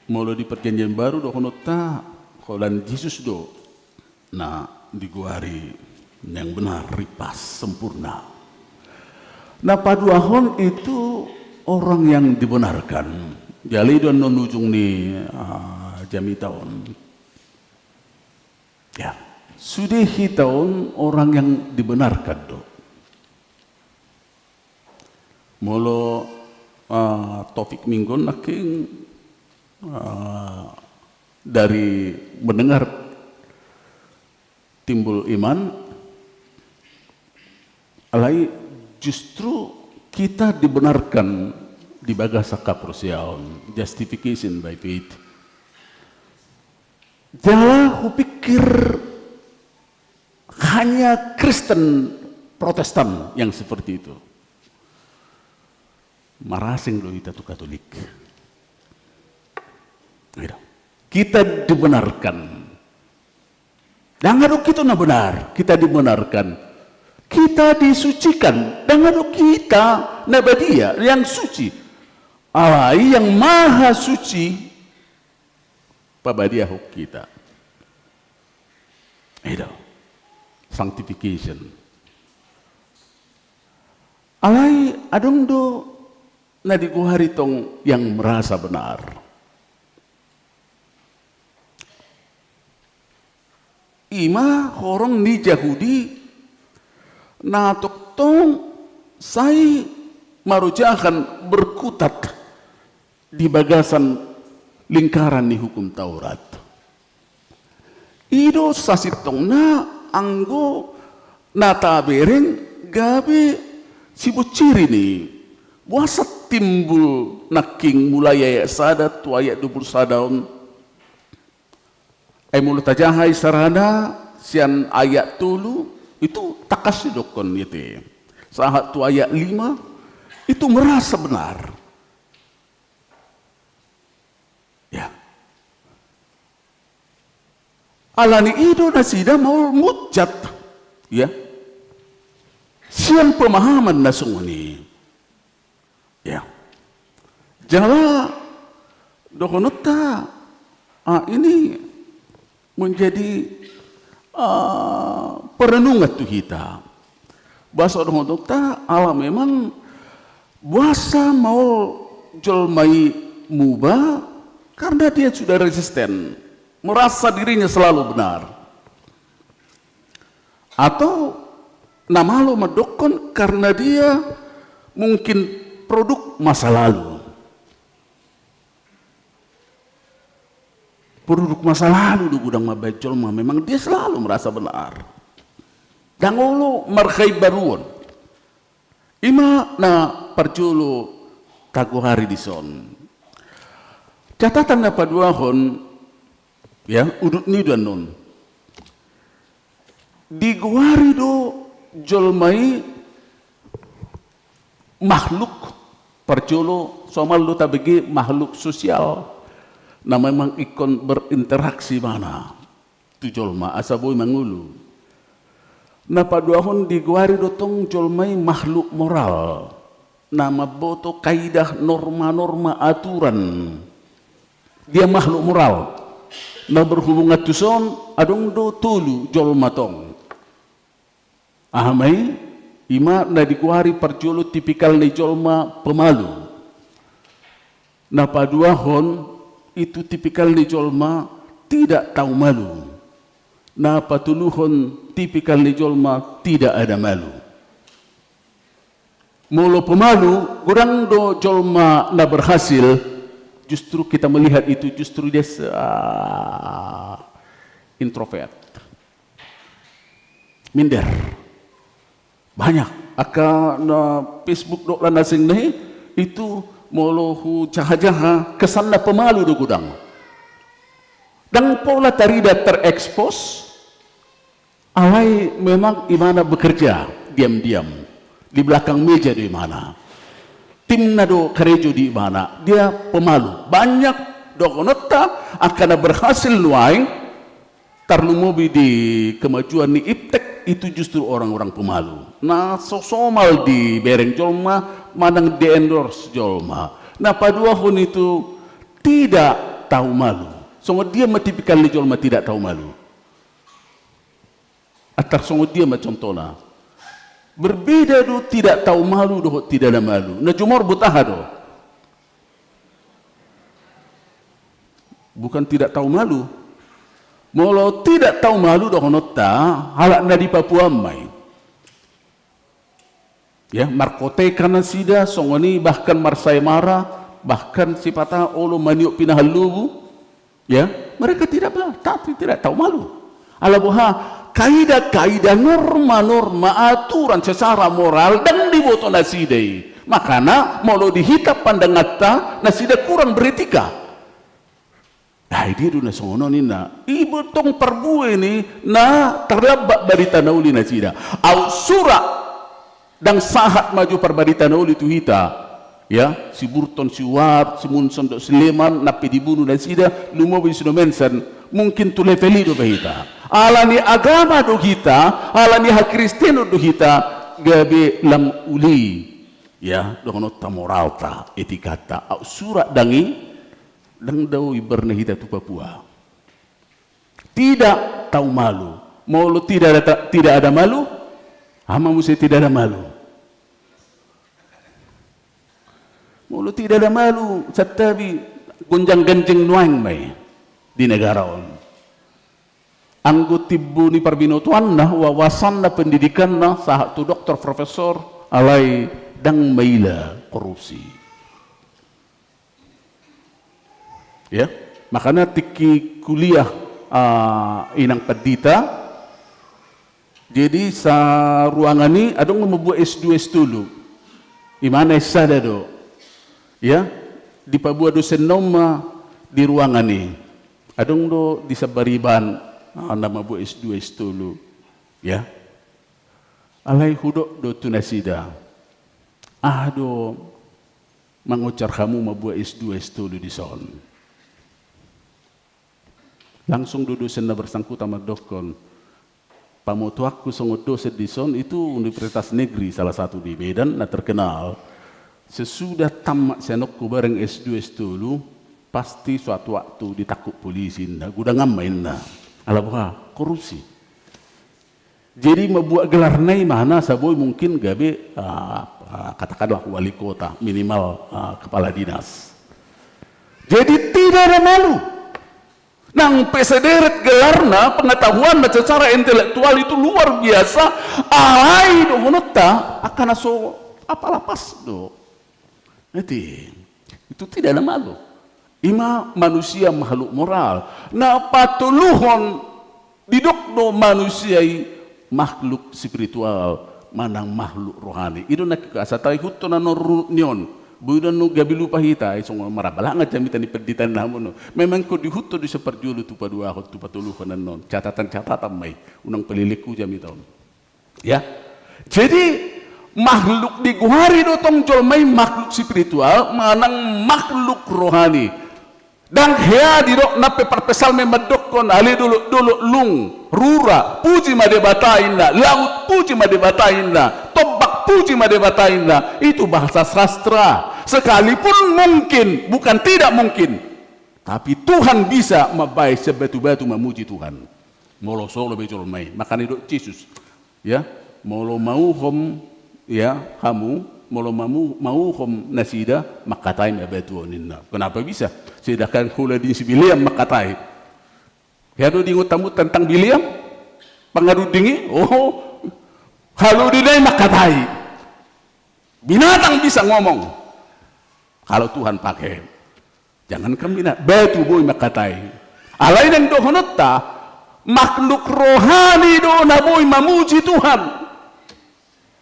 Molo di Perjanjian Baru dohononta holan Jesus do na digoari yang benar, ripas, sempurna. Na paduahon itu orang yang dibenarkan. Jala i do annon ujung ni, ah, jamita on. Ya, sude hita on orang yang dibenarkan do. Molo, ah, topik minggu on nangkin, ah, dari mendengar timbul iman, alai justru kita dibenarkan di bagasan haporseaon, justification by faith. Jala hupikir hanya Kristen Protestan yang seperti itu. Marasing do hita tu Katolik. Gitu. Kita dibenarkan. Ndang adong hita na benar, kita dibenarkan. Kita disucikan, ndang adong hita na badia, yang suci. Alai yang maha suci pabadiahon hita. Itu. Sanctification. Alai adong do na digoari tong yang merasa benar. Ima horong ni Jahudi na tongtong sai marojahan, berkutat di bagasan lingkaran ni hukum Taurat. I do sasintongna anggo na tabereng gabe sibonsiri ni boasa timbul nangkin mulai ayat sada tu ayat dua puluh sada on. Ai molo tajaha i sarana sian ayat tolu, itu tangkas didokkon i te. Sahat tu ayat lima, itu merasa benar. Ya. Alani i do nasida maol munjat. Ya. Sian pemahaman na songon i. Ya. Jala dohononta, ah, ini menjadi, ah, perenungan tu hita. Boasa dohononta, ala memang boasa maol jolma i muba karena dia sudah resisten, merasa dirinya selalu benar. Atau na malo mandokkon karena dia mungkin produk masa lalu. Produk masa lalu do godang mambahen jolma, memang dia selalu merasa benar. Ndang olo marhaimbaruon. Ima na parjolo tagoari dison. Catatan na paduahon, ya, udut ni do annon. Digoari do jolma i makhluk, parjolo somal do tabege makhluk sosial, na memang ingkon berinteraksi ibana tu jolma asa boi mangolu. Na paduahon digoari do tong jolma i makhluk moral, na mamboto kaidah, norma-norma, aturan. Dia makhluk moral. Na berhubungan tu son, adong do tolu jolma tong. Aha ma i? Ima na digoari parjolo tipikal ni jolma pemalu. Na paduahon itu tipikal ni jolma tidak tahu malu. Na patoluhon tipikal ni jolma tidak ada malu. Molo pemalu, godang do jolma na berhasil, justru kita melihat itu justru dia se-, ah, introvert. Minder. Banyak. Angka na Facebook dohot na asing na i, itu Molo hujahajaha, kesanna pemalu do godang. Ndang pola tarida terekspos, alai memang imana bekerja diam-diam. Di belakang meja do imana. Timna do karejo di imana. Dia pemalu. Banyak dohononta angka na berhasil nuaeng, tarlumobi di kemajuan ni iptek, itu justru orang-orang pemalu. Na so somal dibereng jolma, manang di-endorse jolma. Na paduahon itu tidak tahu malu. Songon dia ma tipikal ni jolma tidak tahu malu? Antar songon dia ma contohna? Berbeda do tidak tahu malu dohot tidak ada malu. Na jumor boha do? Bukan tidak tahu malu. Molo tidak tahu malu dohononta, halak na di Papua ma i. Ya, markoteka nasida, songon i bahkan marsaemara, bahkan sipata olo maniop pinahan lobu. Ya, mereka tidak ba-, tapi tidak tahu malu. Ala boha, kaidah-kaidah, norma-norma, aturan secara moral ndang diboto nasida i. Makana molo di hita pandanganta, nasida kurang beretika. Ai dia do na songon on ninna. I do tong parbue ni na tarlambat barita na uli nasida. Au sura, ndang sahat ma jo parbarita na uli tu hita. Ya, si Burton, si Ward, si Munson dohot si Lehman, na pe dibunu nasida, lumobi si Nommensen, mungkin tu level i do ba hita. Ala ni agama do hita, ala ni hakristenon do hita, gabe lam uli. Ya, dohononta moralta, etikata. Au sura ndang i, ndang dao imbarna hita tu Papua. Tidak tahu malu. Molo tidak ada ta-, tidak ada malu, aha ma muse tidak ada malu? Molo tidak ada malu, santabi gonjang-ganjing nuaeng ma i di negara on. Anggo timbo ni parbinotoanna, wawasanna, pendidikanna, sahat tu doktor, profesor, alai ndang maila korupsi. Ya, makana tingki kuliah, ah, inang pandita, jadi saruangan i adong do mambuat S dua, S tolu. Imana S sada do. Ya, dipaboa dosenna on ma di ruangan i. Adong do di Sambariban, ah, na mambuat S dua, S tolu. Ya. Alai hudok do tu nasida. Aha do mangonjar hamu mambuat S dua, S tolu dison? Langsung do dosen na bersangkutan mandokkon, pamotoanku songon dosen dison, itu universitas negeri salah satu di Medan na terkenal. Sesudah tamat sian on hubareng S dua, S tolu, pasti suatu waktu ditangkup polisi, ninna, godangan ma, ninna. Ala boha? Korupsi. Jadi mambuat gelarna imana asa boi mungkin gabe, ah, ah, katakanlah wali kota, minimal, ah, kepala dinas. Jadi tidak ada malu. Nang pe sederet gelarna, pengetahuanna secara intelektual itu luar biasa, alai dohononta angka na so apala pas do. Ati, itu tidak ada malu. Ima manusia makhluk moral. Na patoluhon, didok do manusia i makhluk spiritual, manang makhluk rohani. I do na asa taihuthon annon runut ni on. Boi do annon gabe lupa hita, ai songon marhahalangan jamita ni pandita na hamu on. Memang ingkon diihuthon do sian parjolo tu paduahon, tu patoluhon annon. Catatan-catatan ma i, unang palelenghu jamita on. Ya. Jadi, makhluk digoari do tong jolma i makhluk spiritual, manang makhluk rohani. Ndang hea didok nang pe parpsalmen mandokkon, ale dolok-dolok lung, rura, puji ma Debata, ninna, laut, puji ma Debata, ninna, tombak, puji ma Debata, ninna. Itu bahasa sastra. Sekalipun mungkin, bukan tidak mungkin. Tapi Tuhan bisa mambahen sian batu-batu mamuji Tuhan. Molo so olo be jolma i, makana didok Jesus, ya, molo mauhom, ya, hamu, molo mamu-, mauhom nasida, mangkatai ma batu on, ninna. Kenapa bisa? Sedangkan holan di si Bileam mangkatai. Hea do diingot hamu tentang Bileam? Pangarunding i? Oh, halodina i mangkatai. Binatang bisa ngomong. Kalau Tuhan pakai. Jangankan bina-, batu boi mangkatai. Alai naeng dohononta, makhluk rohani do na boi mamuji Tuhan.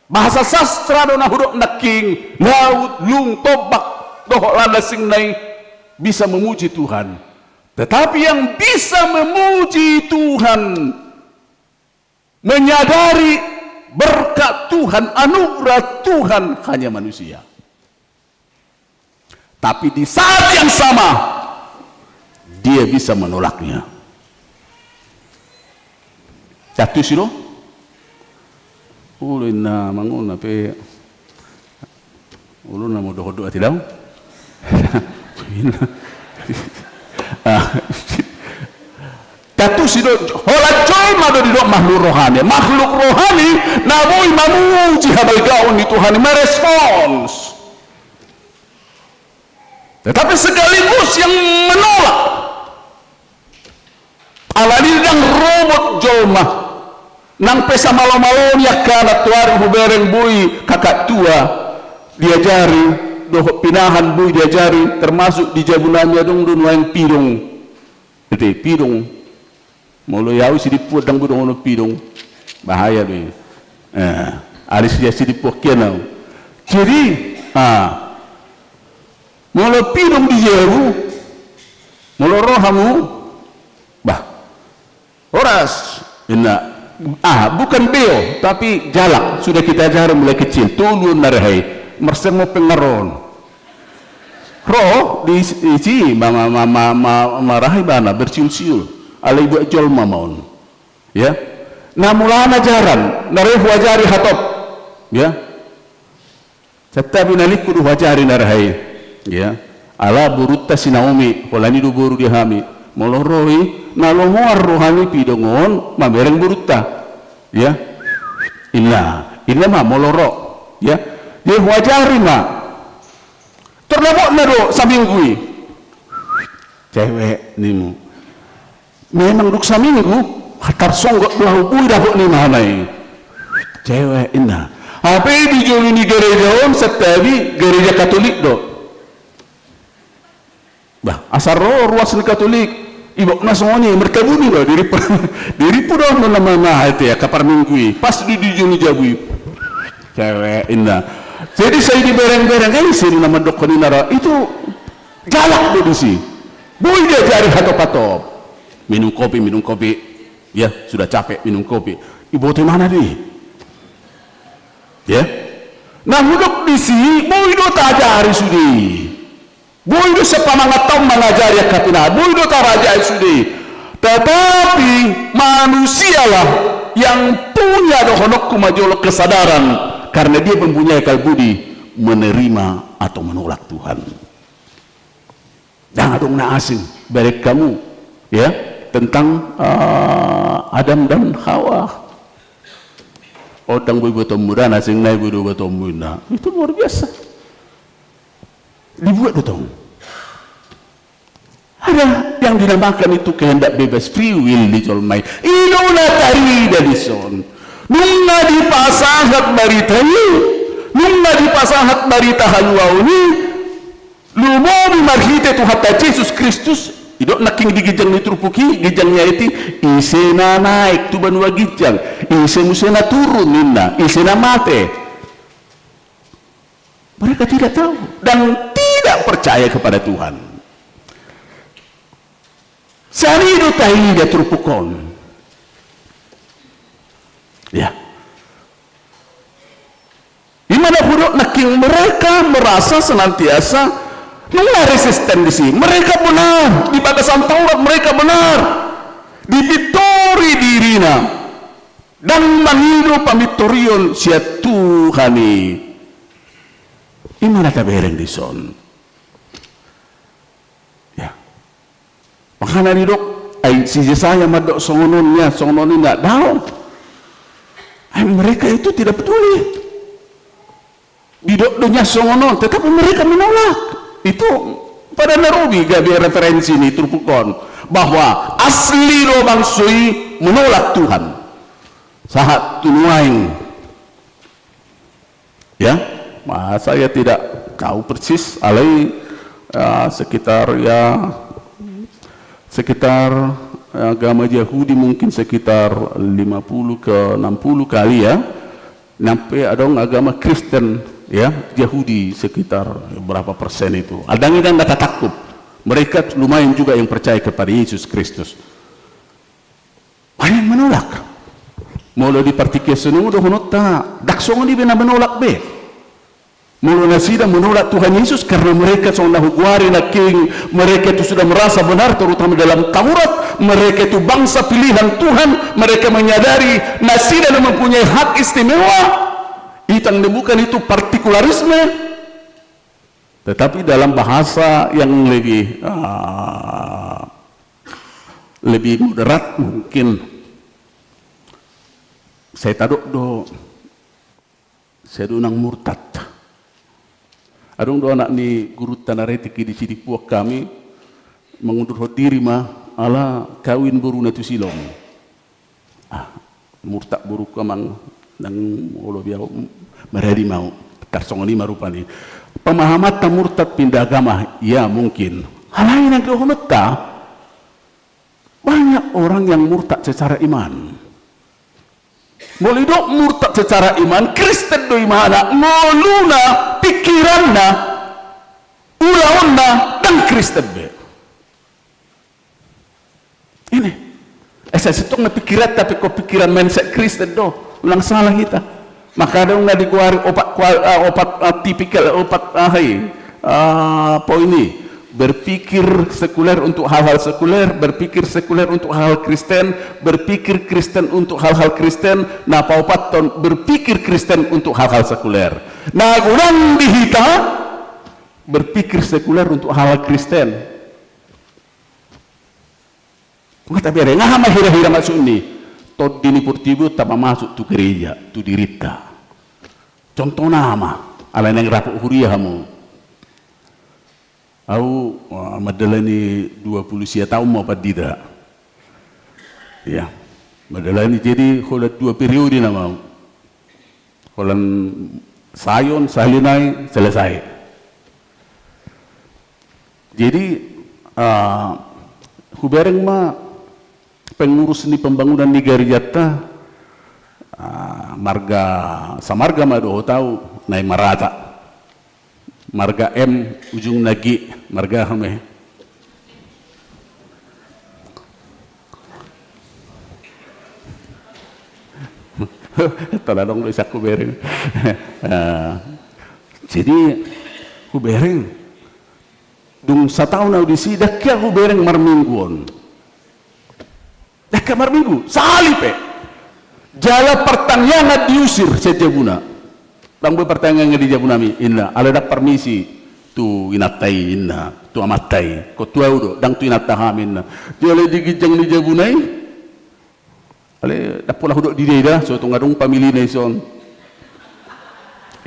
Bahasa sastra do na hudok nangkin, laut, lung, tombak. dohot landa asingna i bisa memuji Tuhan. Tetapi yang bisa memuji Tuhan, menyadari berkat Tuhan, anugerah Tuhan, hanya manusia. Tapi di saat yang sama, dia bisa menolaknya. Tantu si do? Olo, inna, mangona pe. Olo, na mau dohot doa tidak? Ah, tantu si do, holan jolma do didok makhluk rohani. Makhluk rohani na boi mamuji habalgaon ni Tuhan, merespons. Tetapi sekaligus yang menolak. Alani ndang robot jolma. Nang pe samalo-malo ni angka na tuari hubereng boi kakak tua diajari, dohot pinahan boi diajari, termasuk di jabu nami adong do nuaeng pidong. Ete, pidong. Molo i au sidimpuan ndang boi dohonon pidong. Bahaya do i. Eh, alis dia sidimpuan kian au. Jadi, ah, molo pidong di jabu, molo ro hamu, bah, horas, inna, ah, bukan beo, tapi jalak, sudah kita ajarin mulai kecil, tolu on na ra hea i, marsian ma pengaron. Ro, di, di si, ma, ma, ma, ma, ma, ma ra hea ibana, bersiul-siul, alai buat jolma ma on. Ya. Na mula na ajaran, na ro huajari hatop. Ya. Santabi na lingku do huajari na ra hea i. Ya. Ala borunta si Naomi, holan i do boru di hami. Molo ro i, na lomoan roha ni pidong on, mamereng borunta. Ya. Inna, inna ma molo ro. Ya. Dia huajari ma. Tordapot na do saminggu i. Cewek nimu. Memang dung saminggu, tarsonggot do au, boi dapot ni mana i. Cewek, inna. Hape di jolo ni gereja on, santabi gereja Katolik do. Bah, asa ro ruas ni Katolik, ibotna songon i, markabuni do, dirimpu, dirimpu do, nama, nama, ete, angka parminggu i, pas di, di jolo ni jabu i. Cewek, inna. Jadi sai dibereng-bereng, eh, ise do na mandokkon inna ra. Itu galak do disi. Boi diajari hatop-hatop. Minum kopi, minum kopi. Ya, sudah capek minum kopi. Iboto imana do i. Ya. Na hudok disi, boi do taajari sude. Boi do sian pamangantaon mangajari angka pinahan. Boi do tarajai sude. Tetapi manusialah yang punya, dohononku ma jolo, kesadaran. Karena dia mempunyai akal budi menerima atau menolak Tuhan. Ndang adong na asing, bereng hamu, ya, tentang, eh, Adam dan Hawa. Oh, ndang boi ibotomu, ndang asing nai, boi do ibotomu, inna. Itu luar biasa. Dibuat do tong. Ada yang dinamakan itu kehendak bebas, free will di jolma i. I do na tarida dison. Nunga dipasahat barita i, nunga dipasahat barita haluaon i, lumobi marhite Tuhanta Jesus Kristus, didok nangkin di ginjang ni turpuk i, ginjang ni ayat i, ise na naek tu banua ginjang, ise muse na turun ninna, ise na mate. Mereka tidak tahu dan tidak percaya kepada Tuhan. Sian i do tarida turpuk on. Ya. I ma na hudok nangkin, mereka merasa senantiasa nunga resisten disi. Mereka benar, di bagasan Taurat mereka benar. Dipintori dirina. Ndang mangido pamintorion sian Tuhan i. I ma na tabereng dison. Ya. Makana didok, ai si Jesaya mandok songon on, ya, songon on, inna, daong. Ai mereka itu tidak peduli. Didok do nian songon on, tetapi mereka menolak. Itu pada na robi gabe referensi ni turpuk on, bahwa asli do bangso i menolak Tuhan. Sahat tu nuaeng. Ya, ma, saya tidak tahu persis, alai, eh, sekitar, ya, sekitar, eh, agama Yahudi mungkin sekitar lima puluh ke enam puluh kali, ya. Nang pe adong agama Kristen, Ya, Yahudi sekitar berapa persen itu. Ndang i ndang na tatangkup. Mereka lumayan juga yang percaya kepada Yesus Kristus. Banyak yang menolak. Molo di partingkian songon i dohononta, ndang songon i be na menolak be. Molo nasida menolak Tuhan Yesus karena mereka songon na hugoari nangkin, mereka itu sudah merasa benar, terutama dalam Taurat, mereka itu bangsa pilihan Tuhan, mereka menyadari nasida na mempunyai hak istimewa. Itu yang bukan itu partikularisme, tetapi dalam bahasa yang lebih, ah, lebih moderat mungkin, sai tadok do, sai do unang murtad. Adong do anak ni gurunta na retik i di Sidipuan hami, mangundurhon diri ma ala kawin boruna tu Silom. Ah, murtad borungku amang, ndang olo be au, maradi ma au, tarsongon i ma rupani. Pemahamanta murtad pindah agama, ya mungkin. Alai na dohononta, banyak orang yang murtad secara iman. Molo didok murtad secara iman, Kristen do imana, ngoluna, pikiranna, ulaonna, ndang Kristen be. Ini. Eh, sai sintong na pikiranta pe ingkon pikiran mindset Kristen do. Unang salah hita. Maka adong na digoari opat kual-, ah, opat, ah, tipikal, opat, ah, hai, ah, poin i. Berpikir sekuler untuk hal-hal sekuler, berpikir sekuler untuk hal-hal Kristen, berpikir Kristen untuk hal-hal Kristen, na paopathon berpikir Kristen untuk hal-hal sekuler. Na godang di hita berpikir sekuler untuk hal-hal Kristen. Nga tabereng, aha ma hira-hira maksudni? Tondi ni portibi on tapamasuk tu gereja, tu dirinta. Contohna ma, alai naeng rap huria hamu. Au, ah, mandalani dua puluh sia taon ma pandita. Ya, mandalani jadi holan dua periode nama au. Holan sahali on, sahali nai selesai. Jadi, ah, hubereng ma pengurus ni pembangunan ni garejanta, ah, marga, samarga ma dohot au, Naimarata. Marga M, ujungna G, marga aha ma i? Tala adong do isangku bereng. Ah, jadi, hubereng. Dung sataon au disi, ndang hea hubereng marminggu on. Ndang hea marminggu, sahali pe. Jala partangiangan diusir sian jabuna. Ndang boi partangiangan di jabunami, inna. Alai ndang parmisi tu inanta i, inna. Tu amanta i. Ingkon tu au do, ndang tu inanta hami, inna. Jala di ginjang ni jabuna i, alai ndang pola hudok di dia i da, so tung adong familina i son.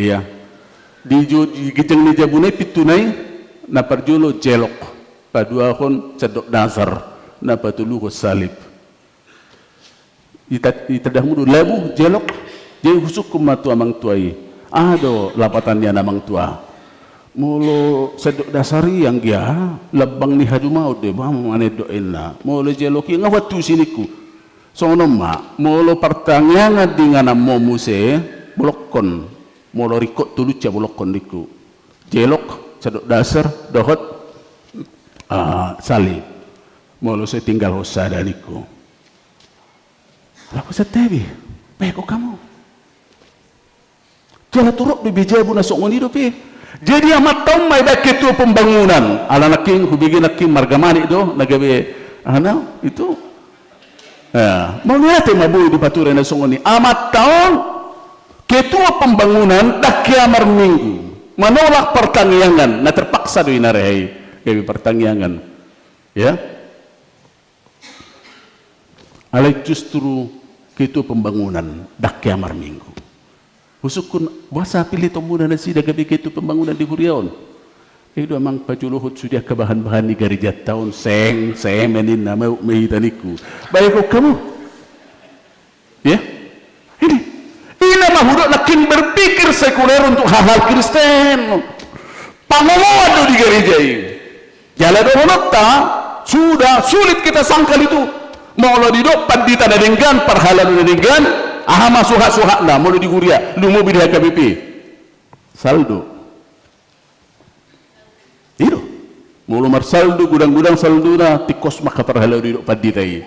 Iya. Di jo-, di ginjang ni jabuna i, pintuna i, na parjolo jelok, paduahon sandok dasar, na patoluhon salib. Ita-, itandahon do labu, jelok, jadi husungkun ma tu amangtua i. Aha do lapatan nian amangtua? Molo sandok dasar i anggia, lambang ni hajumaon do i, ba mangendok inna. Molo jelok i nga huantusi ningku. Songon on ma, molo partangiangan di ingananmu muse, bolokkon. Molo ringkot tolu sia bolokkon ningku. Jelok, sandok dasar, dohot, ah, salib. Molo so tinggalhon sada ningku. Laho santabi, baen hamu. Jala torop do be jabu na songon i dope. Jadi amanta on ma ibaen ketua pembangunan. Ala nangkin, hubege nangkin marga Manik do, na gabe, aha na, itu. Ya, mauliate ma boi dipature na songon i. Amanta on, ketua pembangunan, ndang hea marminggu. Menolak partangiangan, na terpaksa do i na rehe i. Gabe partangiangan. Ya. Alai justru ketua pembangunan, ndang hea marminggu. Husungkun, boasa pilihonmuna nasida gabe ketua pembangunan di huria on? I do amang pajolohon sude angka bahan-bahan ni garejanta on, seng, seng ma ninna, maup ma hita ningku. Baen hamu. Ya? Ini. Inna ma hudok nangkin berpikir sekuler untuk hal-hal Kristen. Pangomoan do di gareja i. Jala dohononta, sudah sulit kita sangkal itu. Molo didok pandita na denggan, parhalado na denggan, aha ma suhat-suhatna, molo di huria, lumobi di H K B P. Saldo. I do. Molo marsaldo, godang-godang saldona, tingkos ma angka parhalado i dohot pandita i.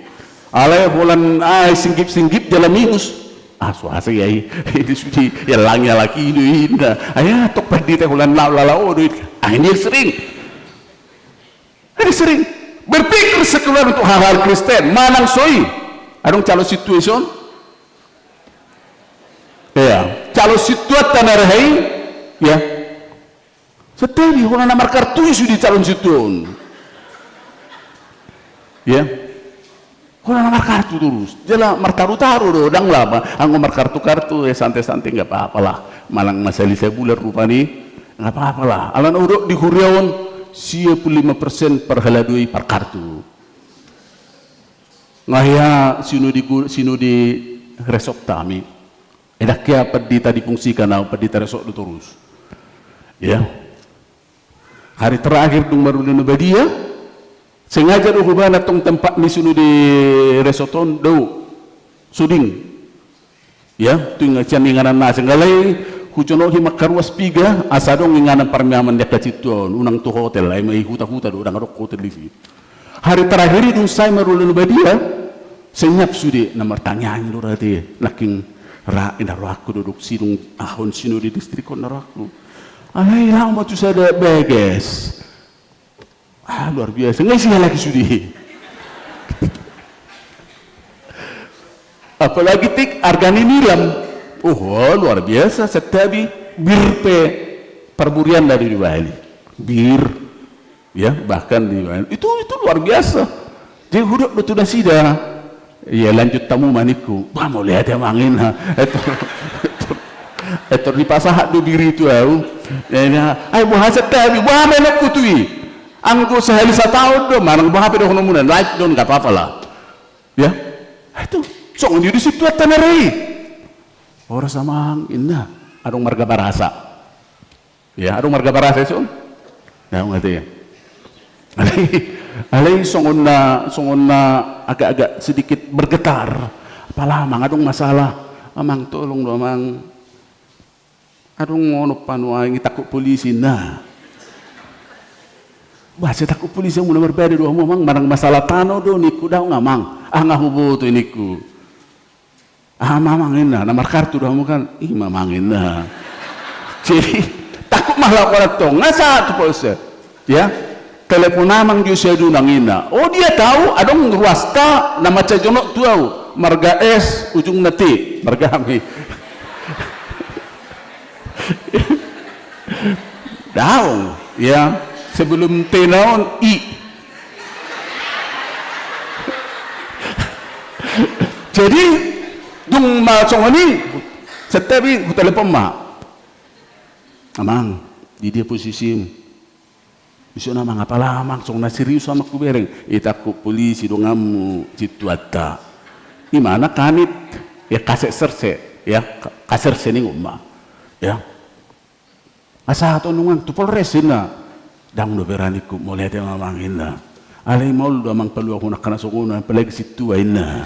Alai holan, ah, singgip-singgip jala minus. Ah, so asa i ai. Ini sude, ya, langi alak i do inna. Ai, ah, tong pandita holan na lala o do i. Ah, ini sering. Ini sering. Berpikir sekeluar untuk hal-hal Kristen. Manang so i. Adong calon sintua i son? Iya. Calon sintua tanah rai. Ya. Santabi, holan na markartu i sude calon sintua on. Ya. Holan na markartu torus. Jala martaru-taru do, ndang laba. Anggo markartu-kartu, ya santai-santai, nggak apa-apa lah. Manang masali sabulan rupani, nggak apa-apa lah. Alana hudok di huria on, sia puluh lima persen parhalado i parkartu. Nga hea sinodi gu-, sinodi resort hami. Ndang hea pandita difungsikan au, pandita resort do torus. Ya. Hari terakhir dung marula na badia, sengaja do hubana tong tempat ni sinodi resort on, dao. Suding. Ya, tu inga-, sian inganan na asing alai, hujonok i mangkaruas piga, asa adong inganan parmeaman di angka sintua on, unang tu hotel, ai ma i huta-huta do, ndang adong hotel disi. Hari terakhir i dung sae marula na badia, senyap sude, na martangiang do rate, nangkin ra, inna rohangku do dok sidung, ahon sinodi distrik on na rohangku. Alai laho ma tu sada bagas. Ah, luar biasa. Nga isi halak i sude. Apalagi tek arga ni nilam. Oh, luar biasa. Santabi, bir pe parburian do di Bali. Bir. Ya, bahkan di Bali. Itu, itu luar biasa. Jadi hudok do tu nasida. Iya, lanjut hamu ma ningku. Bah, mauliate amang inna. Etor, etor, etor dipasahat do bir i tu au. Ai boha santabi, boha ma inongku tu i. Anggo sahali sataon do, manang boha pe dohononmuna, live do, nggak apa-apa lah. Ya. Itu, songon i do sintua tanah rai. Horas amang inna. Adong marga Barasa. Ya, adong marga Barasa i son? Nah, ngerti ya. Alai, alai songon na, songon na agak-agak sedikit bergetar. Apala amang, adong masalah. Amang, tolong do amang. Adong onom panuaeng i, takut polisi na. Bah, sai takut polisi, muna marbada do hamu amang, manang masalah tano do ningku, daong amang. Ah, nga huboto i ningku. Ah, amang inna, na markartu do hamu kan? I ma amang inna. Jadi, takut ma laho antong, nga sahat tu polsek. Ya, telepon amang jo si Adunang inna. Oh, dia tahu, adong ruasta na mansai jonok tu au. Marga S, ujungna T, marga hami. Daong, ya, sebelum T na on, I. Jadi, dung ma songon i, santabi, hutelepon ma. Amang, di dia posisim? Dison amang, apala amang, songon na serius amang hubereng. I takut polisi donganmu, sintuanta. I ma na kanit, ya, kaserse, ya, ka-, kaserse ningon ma. Ya. Asa hatop nungan tu Polres inna. Ndang dope ra ningku, mauliate ma amang inna. Alai maol do amang paluahon angka na songon on, apalagi sintua inna.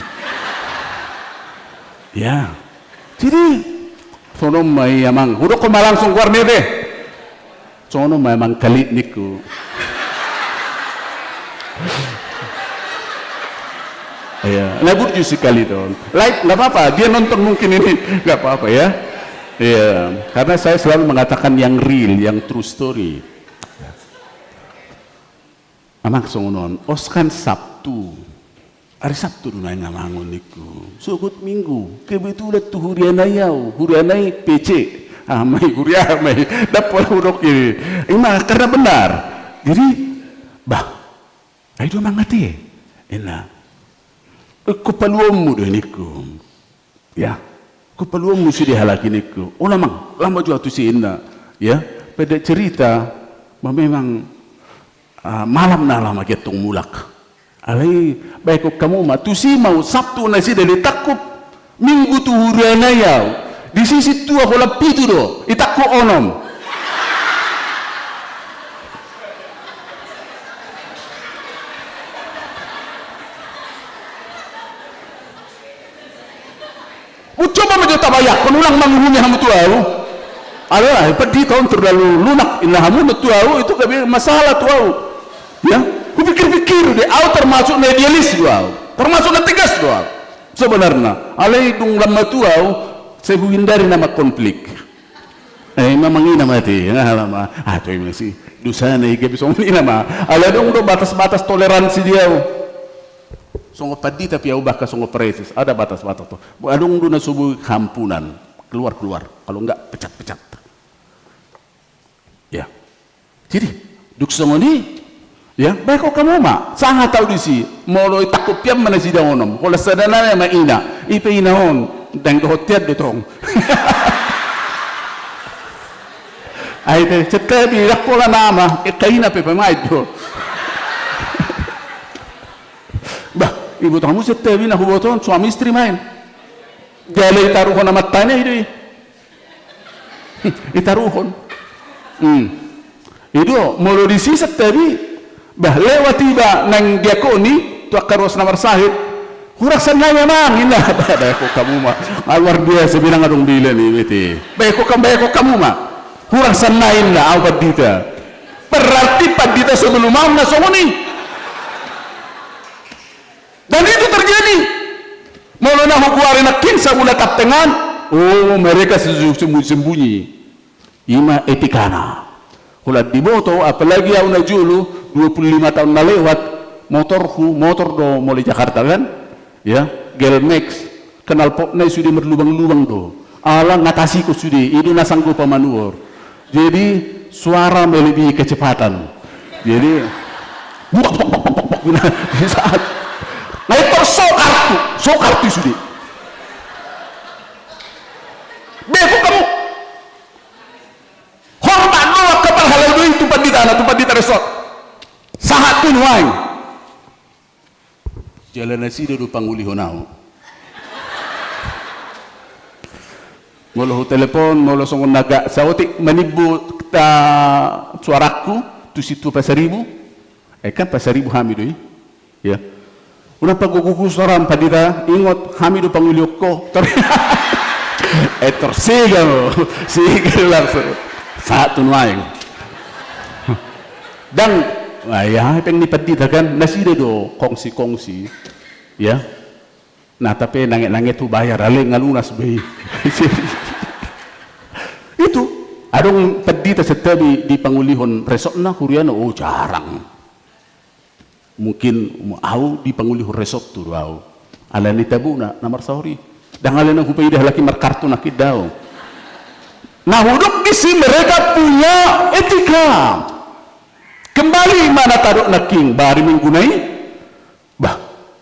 Ya. Jadi, songon on ma i amang. Hudokkon ma langsung goarna i be. Songon on ma i amang Kalit ningku. Iya, na burju si Kalit on. Live, nggak apa-apa. Dia nonton mungkin ini, nggak apa-apa ya. Iya, karena saya selalu mengatakan yang real, yang true story. Amang songon on, os kan Sabtu. Ari Sabtu do nuaeng amang on ningku. Sogot Minggu, kebetulan tu huria nai au, huria nai P C. Ah, ma i huria, ma i. Ndang pola hudok i. I ma, karena benar. Jadi, bah, ai do amang ate, inna. Ingkon paluaonmu do i ningku. Ya, ingkon paluaonmu sude halak i ningku. Olo amang, laho ma jo au tusi inna. Ya, pendek cerita, ma memang, ah, malam na laho ma i antong mulak. Alai, baen hamu ma, tusi ma au Sabtu nasida ditangkup, Minggu tu huria nai au, disi sintua holan pitu do, itangkup onom. Molo coba ma jo tabayangkon, unang manguhumi hamu tu au. Alai pandita on terlalu lunak, inna hamu na tu au, itu gabe masalah tu au. Ya, hupikir-pikir do, au termasuk na idealis do au, termasuk na tegas do au sebenarna. Alai dung lam ma tu au, sai huhindari nama konflik. Eh, memang ina mati, alama. Ah, tu ima si dosana i gabe songon ina ma. Alai adong do batas-batas toleransi di au. Songon pandita pe au, bahkan songon praeses, ada batas-batas tu. Adong do na so boi haampunan, keluar-keluar. Kalau enggak, pecat-pecat. Ya. Jadi, dung songon i, ya, baen hamu ma. Sahat au disi, molo itangkup hian ma nasida onom, holan sada nai ma ina, i pe ina on, ndang dohot hian do tong. Ai pe, santabi, ndang holan ama, angka ina pe pemain do. Bah, iboto hamu santabi na huboto on, suami istri main. Jala itaruhon amanta na i do i. Itaruhon. Hmm. I do, molo disi santabi, bah, lewat iba naeng diakoni tu angka ruas na marsahit. Hurang sannai amang, inna. Bah, baen hamu ma. Ah, luar biasa, bilang adong bilang i, bete. Baen hamu, baen hamu ma. Hurang sannai, inna, au pandita. Berarti pandita sebelum au na songon i. Dan itu terjadi. Molo na hugoari nangkin sabula taptengan, oh, mereka sembunyi-sembunyi. Ima etikana. Holan diboto, apalagi au na jolo, dua puluh lima taon na lewat, motorhu, motor do molo i Jakarta kan? Ya, Gelmax, knalpotna i sude marlubang-lubang do. Ala ngatasi ho sude, i do na sanggup manuhor. Jadi, suara melebihi kecepatan. Jadi, buk, buk, buk, buk, buk, buk, gitu. Di saat, nah, itu so kartu, so kartu sude. Baen hamu. Hormat do angka parhalado i tu pandita, na tu pandita resort. Sahat tu nuaeng. Jala nasida do pangulihon au. Molo hutelepon, molo songon na agak saotik manimbo ta suarangku, tu situ Pasaribu. Eh, kan Pasaribu hami do i. Ya. Unang pagogohu suaram pandita, ingot hami do pangulihon ho. Tor-, eh, tor sega do. Sega do langsung. Sahat tu nuaeng. Ndang, ah, ya, hepeng ni pandita kan, nasida do kongsi-kongsi. Ya. Nah, tapi nanget-nanget hubayar, alai nga lunas be i. Itu, adong pandita santabi dipangulihon resortna, huriana, oh, jarang. Mungkin au dipangulihon resort tu do au. Alani tabona, na marsaor i. Ndang alai na hupaida halak i markartu nangkin, daong. Nah, hudok disi mereka punya etika. Kembali ma na tadok nangkin, bah, ari Minggu na i. Bah,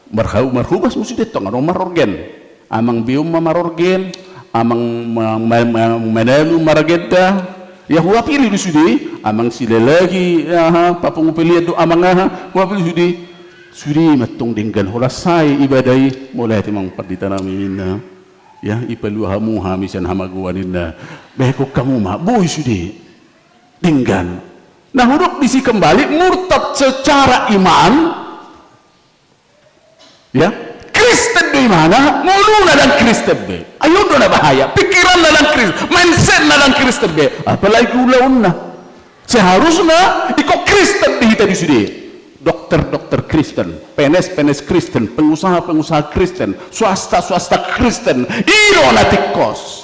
marhau-, marhobas muse dentong, adong marorgen. Amang beom ma marorgen, amang ma-, ma-, ma-, manalu maragenda. Ya, huapili do sude, amang Silalahi, aha, papungu pelian do amang aha, huapili sude. Sude mantong denggan, holan sae ibadah i, mauliate ma amang pandita nami, ninna. Ya, ipalua hamu hami sian hamagoan, ninna. Baen hamu ma, boi sude. Denggan. Nah, hudok disi kembali, murtad secara iman, ya, Kristen do imana, ngoluna ndang Kristen be. Ai on do na bahaya, pikiranna ndang Kristen, mindsetna ndang Kristen be. Apalagi ulaonna. Seharusna ingkon Kristen do hita di sude. Dokter-dokter Kristen, PNS-PNS Kristen, pengusaha-pengusaha Kristen, swasta-swasta Kristen. I do na tingkos.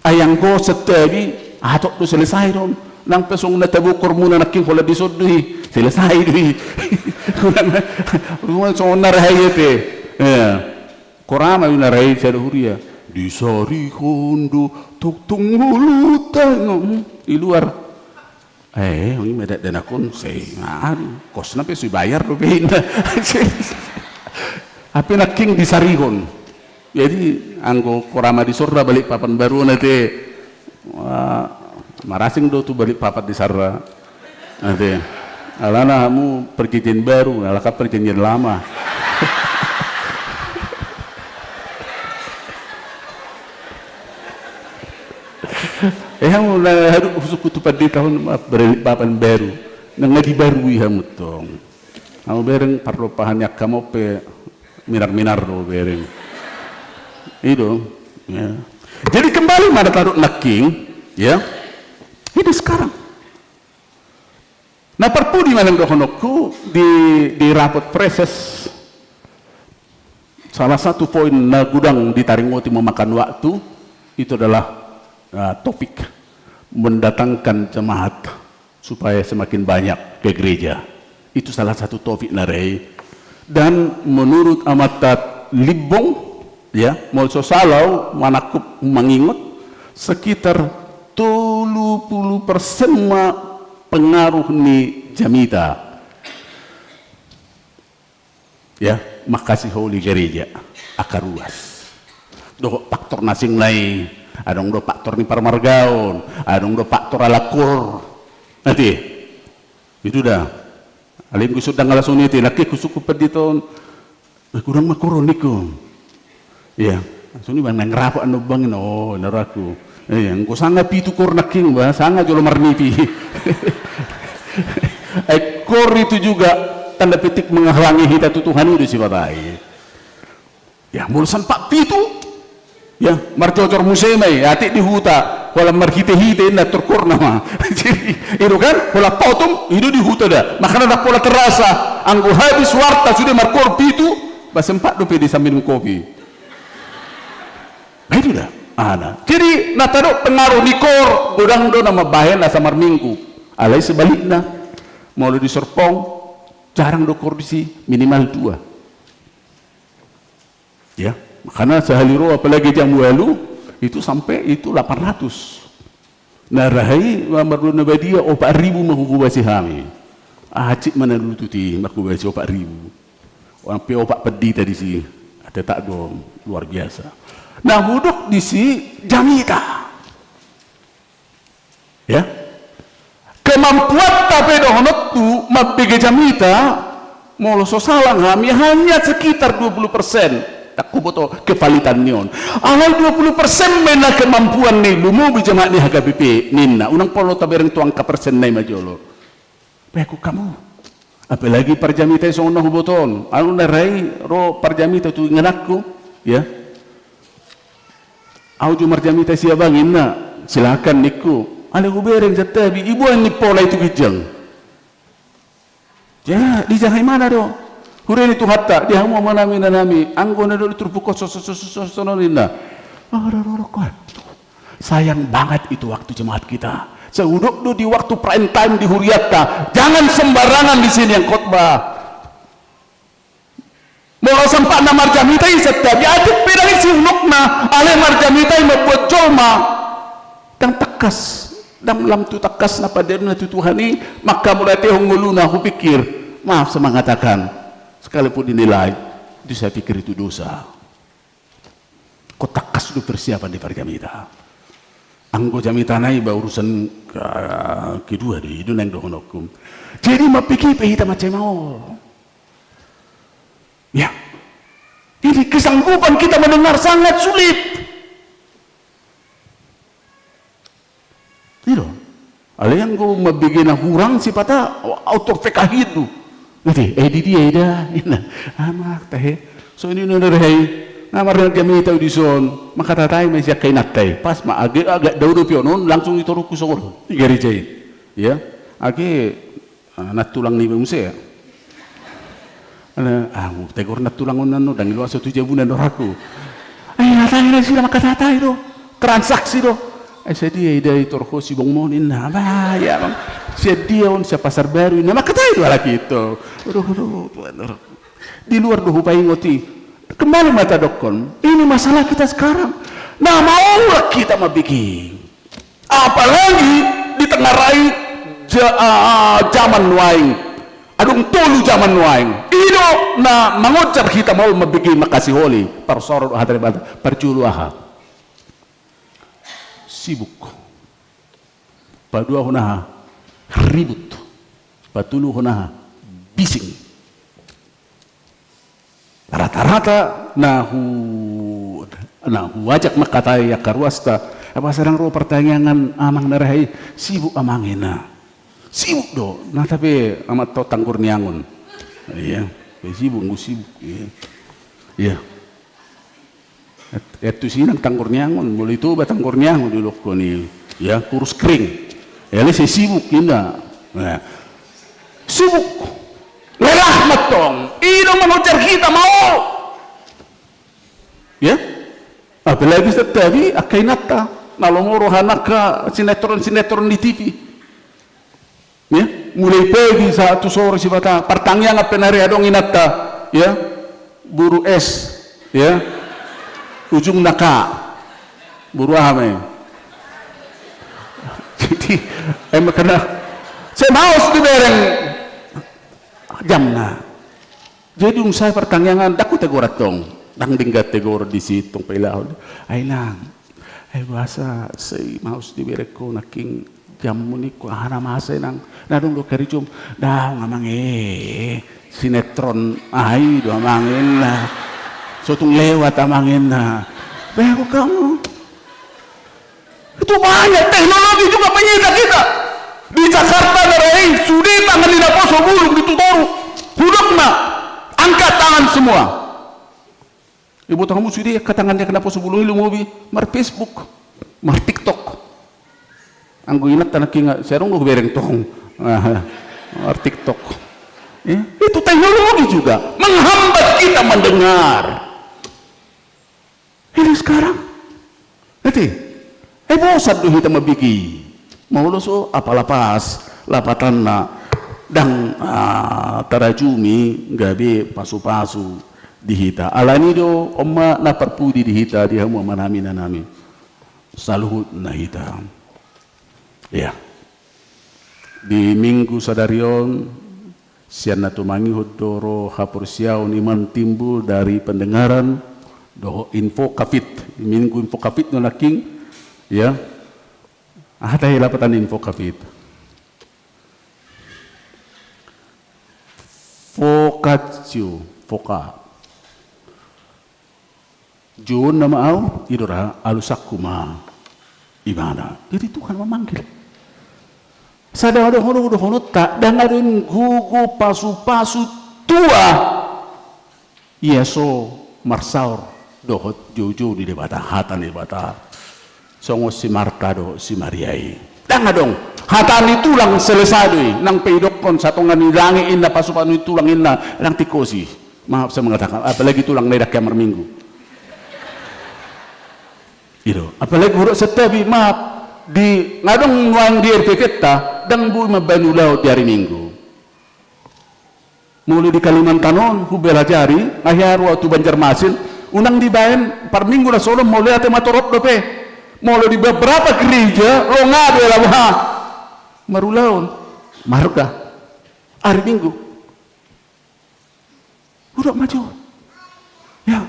Ai anggo santabi, atok do, selesai do. Nang pe songon na tabo hormuna nangkin holan dison do i, selesai do i. Songon na raha i ate. Ya. Korama i na raha i sada huria. Disarihon do tongtong ngolunta, hmm, di luar. Eh, ima dakdanak on, sai, aduh, kosna pe so dibayar dope, inna. Hape nangkin disarihon. Jadi, anggo korama di son ra Balikpapan Baru on ate, wah, marasing do tu Balikpapan di son ra. Ate. Alana hamu perjanjian baru, alak an perjanjian lama. Eh, hamu na hadok husungkun tu pandita on, maaf, Balikpapan Baru. Nunga dibarui hamu tong. Hamu bereng parlompahan ni angka on pe minar-minar do bereng. I do, ya. Jadi kembali ma na tadok nangkin, Ya, ini sekarang. Nah, parpudi manang dohononku di, di rapot preses, salah satu poin na godang ditaringoti memakan waktu, itu adalah, eh, topik mendatangkan jemaat supaya semakin banyak ke gereja. Itu salah satu topik na rei. Dan menurut amanta Limbong, ya, molo so sala au manangkup mangingot, sekitar tolu pulu persen ma pengaruh ni jamita. Ya, mangkasiholi gereja, angka ruas. Dohot faktor na asing nai, adong do faktor ni parmargaon, adong do faktor alangkor. Ate, itu da. Alai anggo sundang ala songon i ate, nangkin husungkun pandita on. Eh, godang ma koor on ningku. Iya, songon i bang naeng rapot annon bang, oh, na rohangku. Iya, anggo sanga pitu koor nangkin, bah, sanga jolo marnipi. Eh, koor itu juga tanda petik menghalangi hita tu Tuhan i do sipata i. Ya, molo sampat pitu, ya, marjojor muse ma i, atik di huta, holan marhite-hite inna tor koor nama. Jadi, i do kan, holan potom, i do di huta da. Makana ndang pola terasa, anggo habis warta sude markoor pitu, bah sempat dope disi minum kopi. Nah, itu da. Ada. Jadi, na tadok pengaruh ni koor, godang do na mambahen asa marminggu. Alai sebalikna, molo di Sorpong, jarang do koor disi, minimal dua. Ya, makana sahali ro, apalagi jam ualu, itu sampai itu delapan ratus. Na raha i, ma-, mardongan na badia, opat ribu ma huhobasi hami. Asik ma na lutu i, marhobasi opat ribu. Sampe opat pandita disi, tetap do luar biasa. Na hudok disi jamita. Ya. Kemampuanta pe dohononku mambege jamita, molo so sala hami hanya sekitar dua puluh persen. Ndang huboto kevalitan ni on. Alai dua puluh persen ma inna kemampuan ni lumobi jemaat ni H K B P ninna. Unang pola tabereng tu angka persen nai ma jolo. Bahen hamu. Apalagi parjamita i songon na huboto on. Anu na raha i ro parjamita tu ingananku, ya. Au jo marjamita sian abang inna, silakan ningku. Alai hubereng santabi, iboan ni pola i tu ginjang. Ya, dijangkon ibana do. Huria ni Tuhanta, di hamu amanami, inanami, anggo na didok turpuk on so, so, so, so, so, songon on inna. Oh, ro, ro, ro, koan. Sayang banget itu waktu jemaat kita. Sai hudok do di waktu prime time di hurianta. Jangan sembarangan di sini yang khotbah. Molo sampakna marjamita i santabi, atik pe ndang isi unokna, alai marjamita i mambuat jolma ndang tangkas, ndang lam tu tangkas na pandeanna tu Tuhan i, manghamauliatehon ngoluna, hupikir, maaf saya mengatakan, sekalipun ini live, itu saya pikir itu dosa. Kok tangkas do persiapan di parjamita. Anggo jamita nai ba urusan, ah, kedua do, i do naeng dohononku. Jadi mambege pe hita mansai maol. Ya. Ini kesanggupan kita mendengar sangat sulit. I do. Alai anggo mambege na hurang sipata, au tor pekahin do. Ate, eh, di dia ida, inna. Amak, tahe. So ini nona rehai. Nga marnang jamita au dison. Manghatai ma sian kainanta i. Pas ma age, agak dao dope on, langsung ditorukku songon i. Di gareja i. Ya. Age, ah, nantulang niba muse ya. Ala, ah, hutegor nantulang on annon, ndang loas au tu jabuna do rohangku. Ai, hatai nasida manghatai do. Transaksi do. Ai, sadia ida i tor ho sibongmon inna. Bah, ya, bang. Sadia on, sian Pasar Baru inna. Manghatai do halak i tu. Aduh, aduh, Tuhan, aduh. Di luar do hupaingot i. Kembali ma tadokkon. Ini masalah kita sekarang. Na maol hita mambege. Apalagi di tengah rai ja-, ah, zaman nuaeng. Adong tolu zaman nuaeng. I do na mangonjar hita maol mambege mangkasiholi. Parsaoran do hata ni Debata. Parjolo aha? Sibuk. Paduahon aha? Ribut. Patoluhon aha? Bising. Rata-rata na hu-, na huajak manghatai angka ruasta, aba sadang ro partangiangan amang na rehai, sibuk amang inna. Sibuk do, na tapi amanta on tanggor ni angon. Iya, sibuk, sibuk, iya. Iya. Et-, et tusi nang tanggor ni angon, molo i Toba tanggor ni angon didokkon i. Ya, kurus kering. Ya, ale sai sibuk, inda. Ya. Sibuk. Lelah ma tong. I do mangojar hita, maol. Ya. Apalagi satabi angka inanta. Na lomo rohana angka sinetron-sinetron di T V. Ya, mulai pagi sahat tu sore sipata, partangiangan pe na ro adong inanta, ya, boru S, ya, ujungna K, boru aha ma i. Jadi, emang kena, sai maos dibereng jamna. Jadi dung sae partangiangan, ndang hutegor antong. Ndang denggan tegoron disi tong pailahon. Ai nang, ai boasa sai maos dibereng ho nangkin jammu ningku, aha na masa i nang? Na adong do karejo, ndang amang e, sinetron aha i do amang inna. So tung lewat amang inna. Bego kamu. Itu banyak teknologi juga menyita kita. Di Jakarta na ro i, sude tangan ni naposo bulung di tu toru. Hudok ma, angkat tangan semua. Iboto hamu sude angka tangan ni naposo bulung i lumobi mar-Facebook, mar-TikTok. Anggo inanta nangkin, sai adong do hubereng tong. Mar-TikTok. Eh, itu teknologi juga menghambat kita mendengar. Ini sekarang. Ate, eh, bosan do hita mambege i. Molo so, apala pas lapatanna ndang, ah, tarajumi gabe pasu-pasu di hita. Alani i do on ma na parpudi di hita, di hamu amanami, inanami. Saluhutna hita. Ya. Di Minggu sadari on, sian na tumangihon do ro haporseaon, iman timbul dari pendengaran dohot info covid. Minggu info covid do nangkin, ya. Aha tahe lapatan info covid? Vocatio, voca. Jouon nama au, i do ra, alusanku ma ibana. Jadi Tuhan memanggil. Sada do hono, do hononta, ndang adong gogo pasu-pasu tua. Ia so marsaor dohot joujou ni Debata, hata ni Debata. Songon si Marta dohot si Maria i. Ndang adong. Hata ni tulang selesai do i. Nang pe idokkon satonga ni langit inna, pasu-pasu ni tulang inna, ndang tingkos i. Maaf saya mengatakan, apalagi tulang na didok hea marminggu. I do, apalagi hudok santabi, maaf, di, nga adong nuaeng di R P P-ta, ndang boi mambahen ulaon di ari Minggu. Molo di Kalimantan on, hubelajari, nga hea ro au tu Banjarmasin, unang dibahen parminggu na songon on, molo i ate matorop dope. Molo di beberapa gereja, longa do i laho marulaon, marga, ari Minggu. Hudok ma jo. Ya.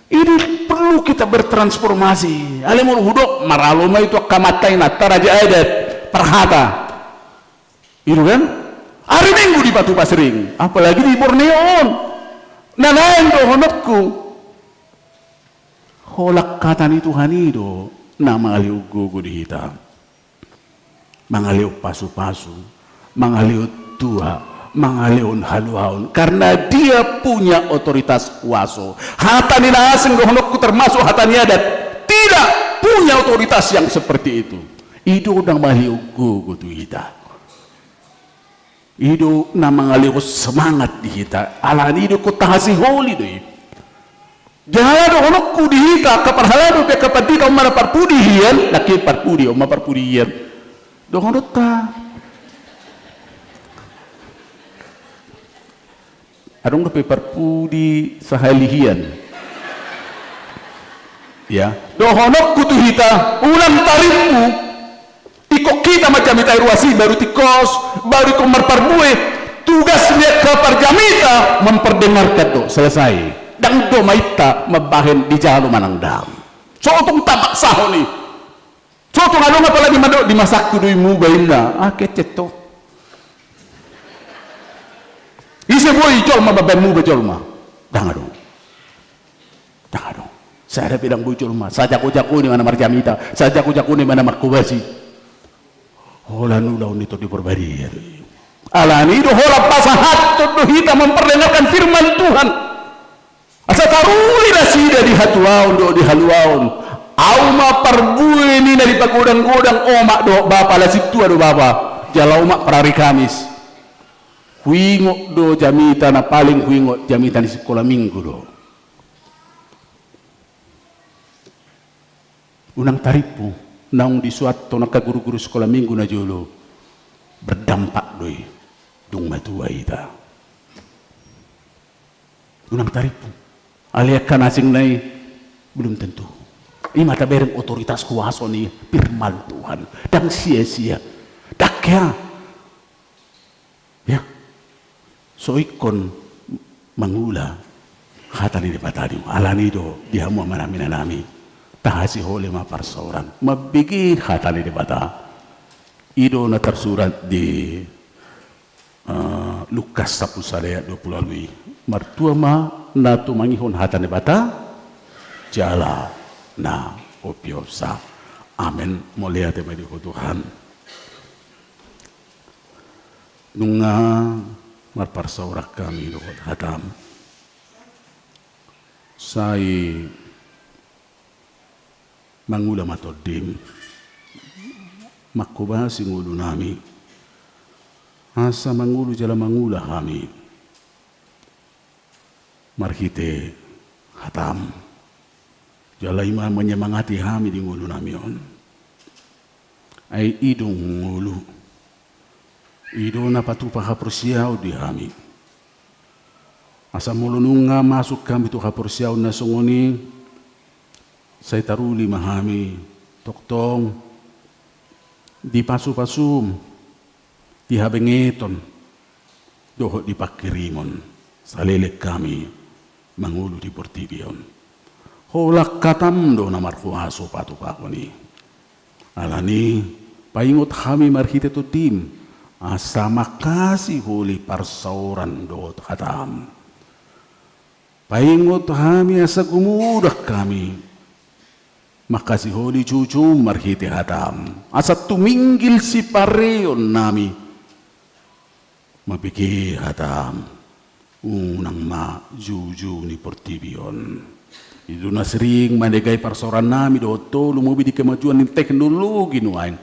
Ini perlu kita bertransformasi. Alai molo hudok, maralo ma i tu angka amanta inanta, raja adat, parhata. I do kan? Ari Minggu dipatupa sering. Apalagi di Borneo on. Na naeng dohononku. Holan hata ni Tuhan i do na mangalehon gogo di hita. Mangalehon pasu-pasu, mangalehon tua, mangalehon haluaon. Karena dia punya otoritas kuaso. Hata ni na asing dohononku termasuk hata ni adat. Tidak punya otoritas yang seperti itu. I do na mangalehon gogo tu hita. I do na mangalehon semangat di hita. Alani i do ingkon tahasiholi do i. Jala dohononku di hita, angka parhalado pe angka pandita, on ma na parpudi hian, nangkin parpudi, on ma parpudi hian. Dohononta. Adong dope parpudi sahali hian. Ya, dohononku tu hita, unang tarimpu. Ingkon hita manjamita i ruas i, baru tingkos, baru ingkon marparbue. Tugas ni angka parjamita memperdengarkan do, selesai. Ndang do maita mambahen dijalo manang ndang. So tung tapaksahon i. So tung adong apalagi mandok di masangku do i muba inna. Ah, kecet to. Ise boi jolma mambahen muba jolma? Ndang adong. Ndang adong. Sada pe ndang boi jolma, sajago-jago ni ma na marjamita, sajago-jago ni ma na marhobasi. Holan ulaon ni Tondi Porbadia do i. Alani i do holan pasahathon do hita memperdengarkan firman Tuhan. Asa taruli nasida di hatuaon dohot di haluaon. Au ma parbue ni na dipagodang-godang omak dohot bapa, ala sintua do bapa, jala omak parari Kamis. Huingot do jamita, na paling huingot jamita ni sikola minggu do. Unang tarimpu, naung disuathon angka guru-guru sikola minggu na jolo, berdampak do i dung matua hita. Unang tarimpu. Alai angka na asing nai, belum tentu. I ma tabereng otoritas kuaso ni firman Tuhan. Ndang sia-sia. Ndang hea. Ya. So ingkon mangula hata ni Debata di, alani do di hamu amanami, inanami. Tahasiholi ma parsaoran. Mambege hata ni Debata. I do na tarsurat di Eh, Lukas sampulu sada ayat dua pulu ualu i. Martua ma na tumangihon hata ni Debata, jala na umpeopsa. Amen. Mauliate ma di Ho Tuhan. Nunga marparsaoran hami dohot hatam. Sai mangula ma tondim, manghobasi ngolunami, asa mangolu jala mangula hami marhite hatam. Jala i ma manyemangati hami di ngolunami on. Ai i do ngolu, i do na patupa haporseaon di hami. Asa molo nunga masuk hami tu haporseaon na songon i, sai taruli ma hami tongtong di pasu-pasum, di habengeton, dohot di pangkirimon, saleleng hami mangolu di portibi on. Holan hatam do na marhuaso patupahon i. Alani, paingot hami marhite tondim, asa mangkasiholi parsaoran dohot hatam. Paingot hami asa gumodang hami mangkasiholi jujur marhite hatam, asa tuminggil sipareonnami mambege hatam. Unang ma juju ni portibi on. I do na sering manegai parsaorannami dohot ho, lumobi di kemajuan ni teknologi nuaeng,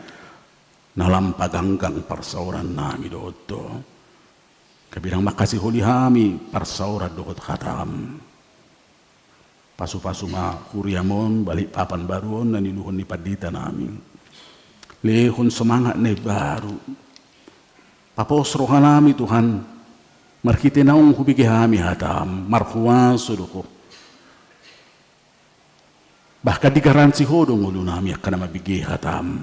na lam paganggang parsaorannami dohot ho. Gabe ndang mangkasiholi hami parsaoran dohot hatam. Pasu-pasu ma huriam on, Balikpapan baru on na niuluhon ni panditanami. Lehon semangat na imbaru. Papos rohanami Tuhan, marhite naung hubege hami hatam, marhuaso do ho. Bahkan digaransi ho do ngolunami angka na mambege hatam.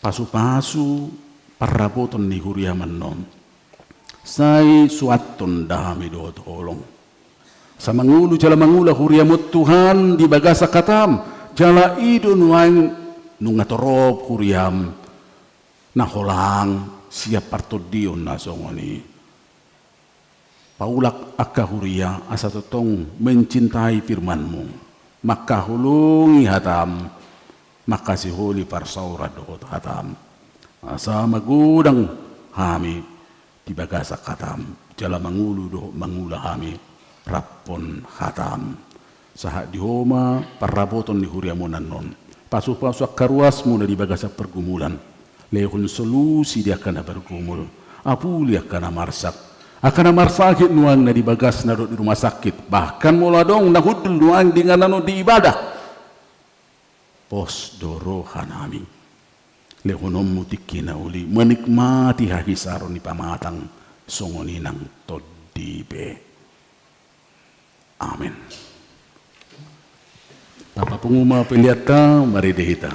Pasu-pasu parraboton ni huriam annon. Sai suanhon da hami dohot holong, asa mangolu jala mangula huriam on Tuhan di bagasan hatam. Jala i do nuaeng nunga torop huriam na holang sian partondion na songon i. Paulak angka huria asa tongtong mencintai firman-Mu, mangkaholongi hatam, mangkasiholi parsaoran dohot hatam. Asa magodang hami di bagasan hatam, jala mangolu dohot mangula hami raphon hatam. Sahat di Ho ma parraboton ni huriam on annon. Pasu-pasu angka ruasmu na di bagasan pergumulan. Lehon solusi di angka na bergumul. Apuli angka na marsak. Angka na marsahit nuaeng na di bagas na dohot di rumah sakit. Bahkan molo adong na hundul nuaeng di inganan on di ibadah. Pos do rohanami. Lehononmu tingki na uli, menikmati hahisaron ni pamatang songon i nang tondi pe. Amen. Tapapungu ma peleanta, marende hita.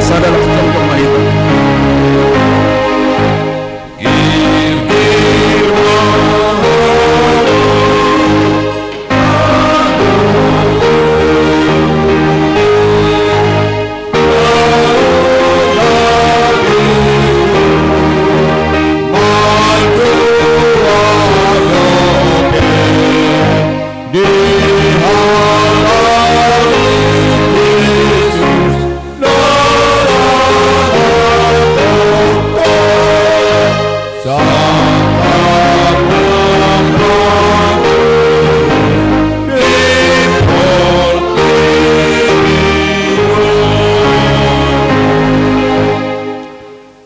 Sada las tongtong ma hita.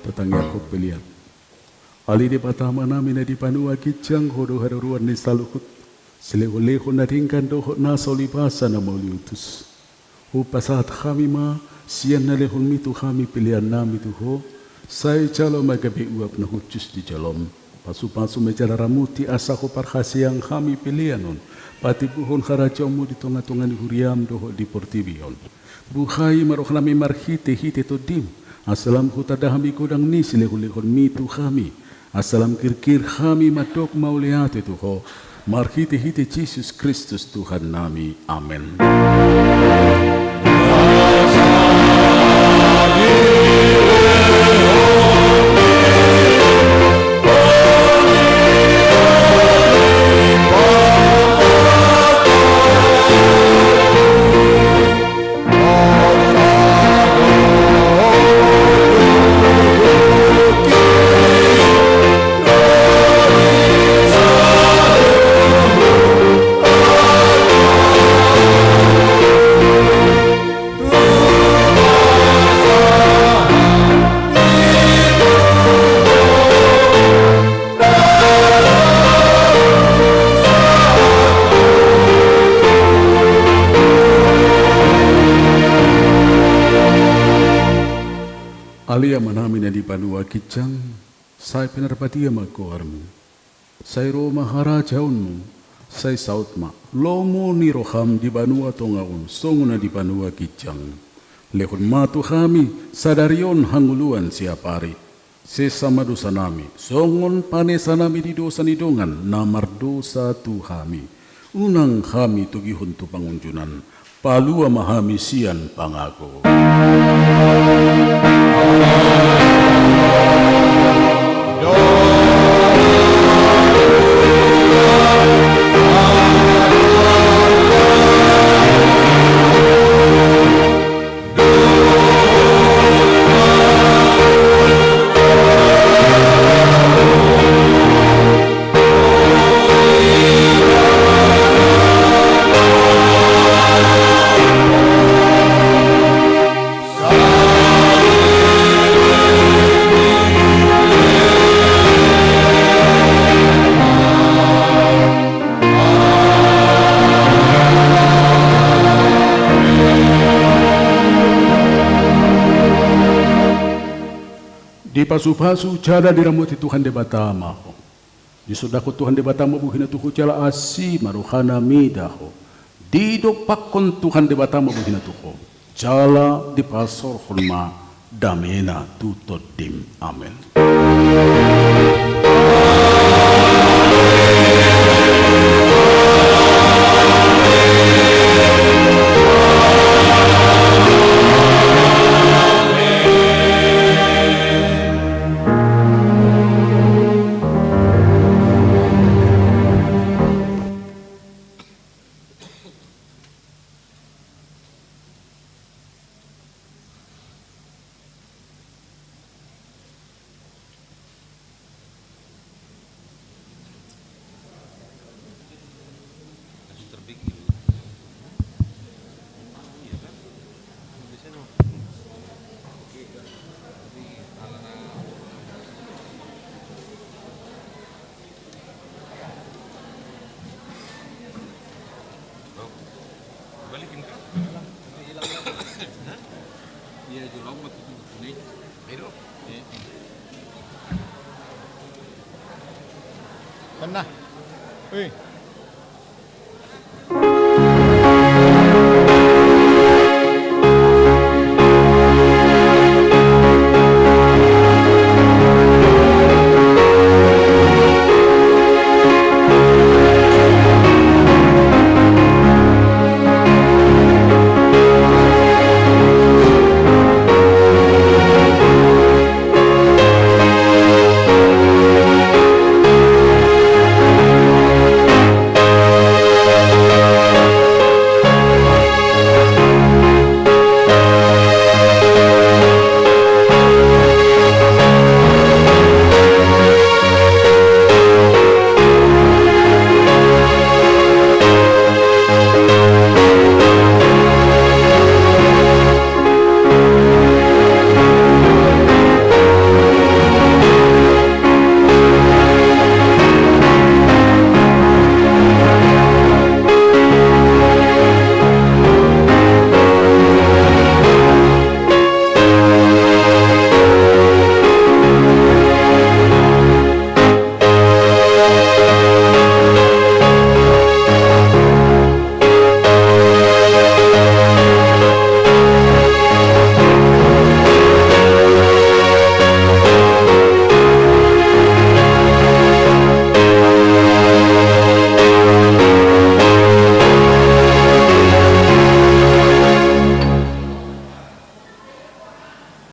Tatangihon pelean. Ale Debata Amanami na di banua ginjang, Ho do haroruan ni saluhut. Silehonlehon na denggan dohot nasa ulibasa na mauliutus. Hupasahat hami ma sian na lehonMi tu hami peleannami tu Ho. Sai jalo ma gabe uap na hushus di jolom. Pasupasu ma jala ramoti asa huparhaseang hami pelean on patimbulhon harajaonMu di tongatonga ni huriaM dohot di portibi on. Buhai ma rohanami marhitehite TondiM, asa lam hutanda hami godang ni silehonlehonMi tu hami, asa lam girgir hami mandok mauliate tu Ho, marhitehite Jesus Kristus Tuhannami. Amen. Ale Amanami na di banua ginjang, sai pinarbadia ma goarMu. Sai ro ma harajaonMu, sai saut ma lomo ni rohaM di banua tonga on songon na di banua ginjang. Lehon ma tu hami sadari on hangoluan siapari. Sesa ma dosanami, songon panesanami di dosa ni dongan na mardosa tu hami. Unang hami togihon tu pangunjunan, palua ma hami sian pangago. Dipasupasu jala diramoti Tuhan Debata ma ho. Disondangkon Tuhan Debata ma bohina tu ho jala asi ma rohana mida ho. Didompakkon Tuhan Debata ma bohina tu ho. Jala dipasaorhon ma damena tu tondim. Amen. Tenang. Wih.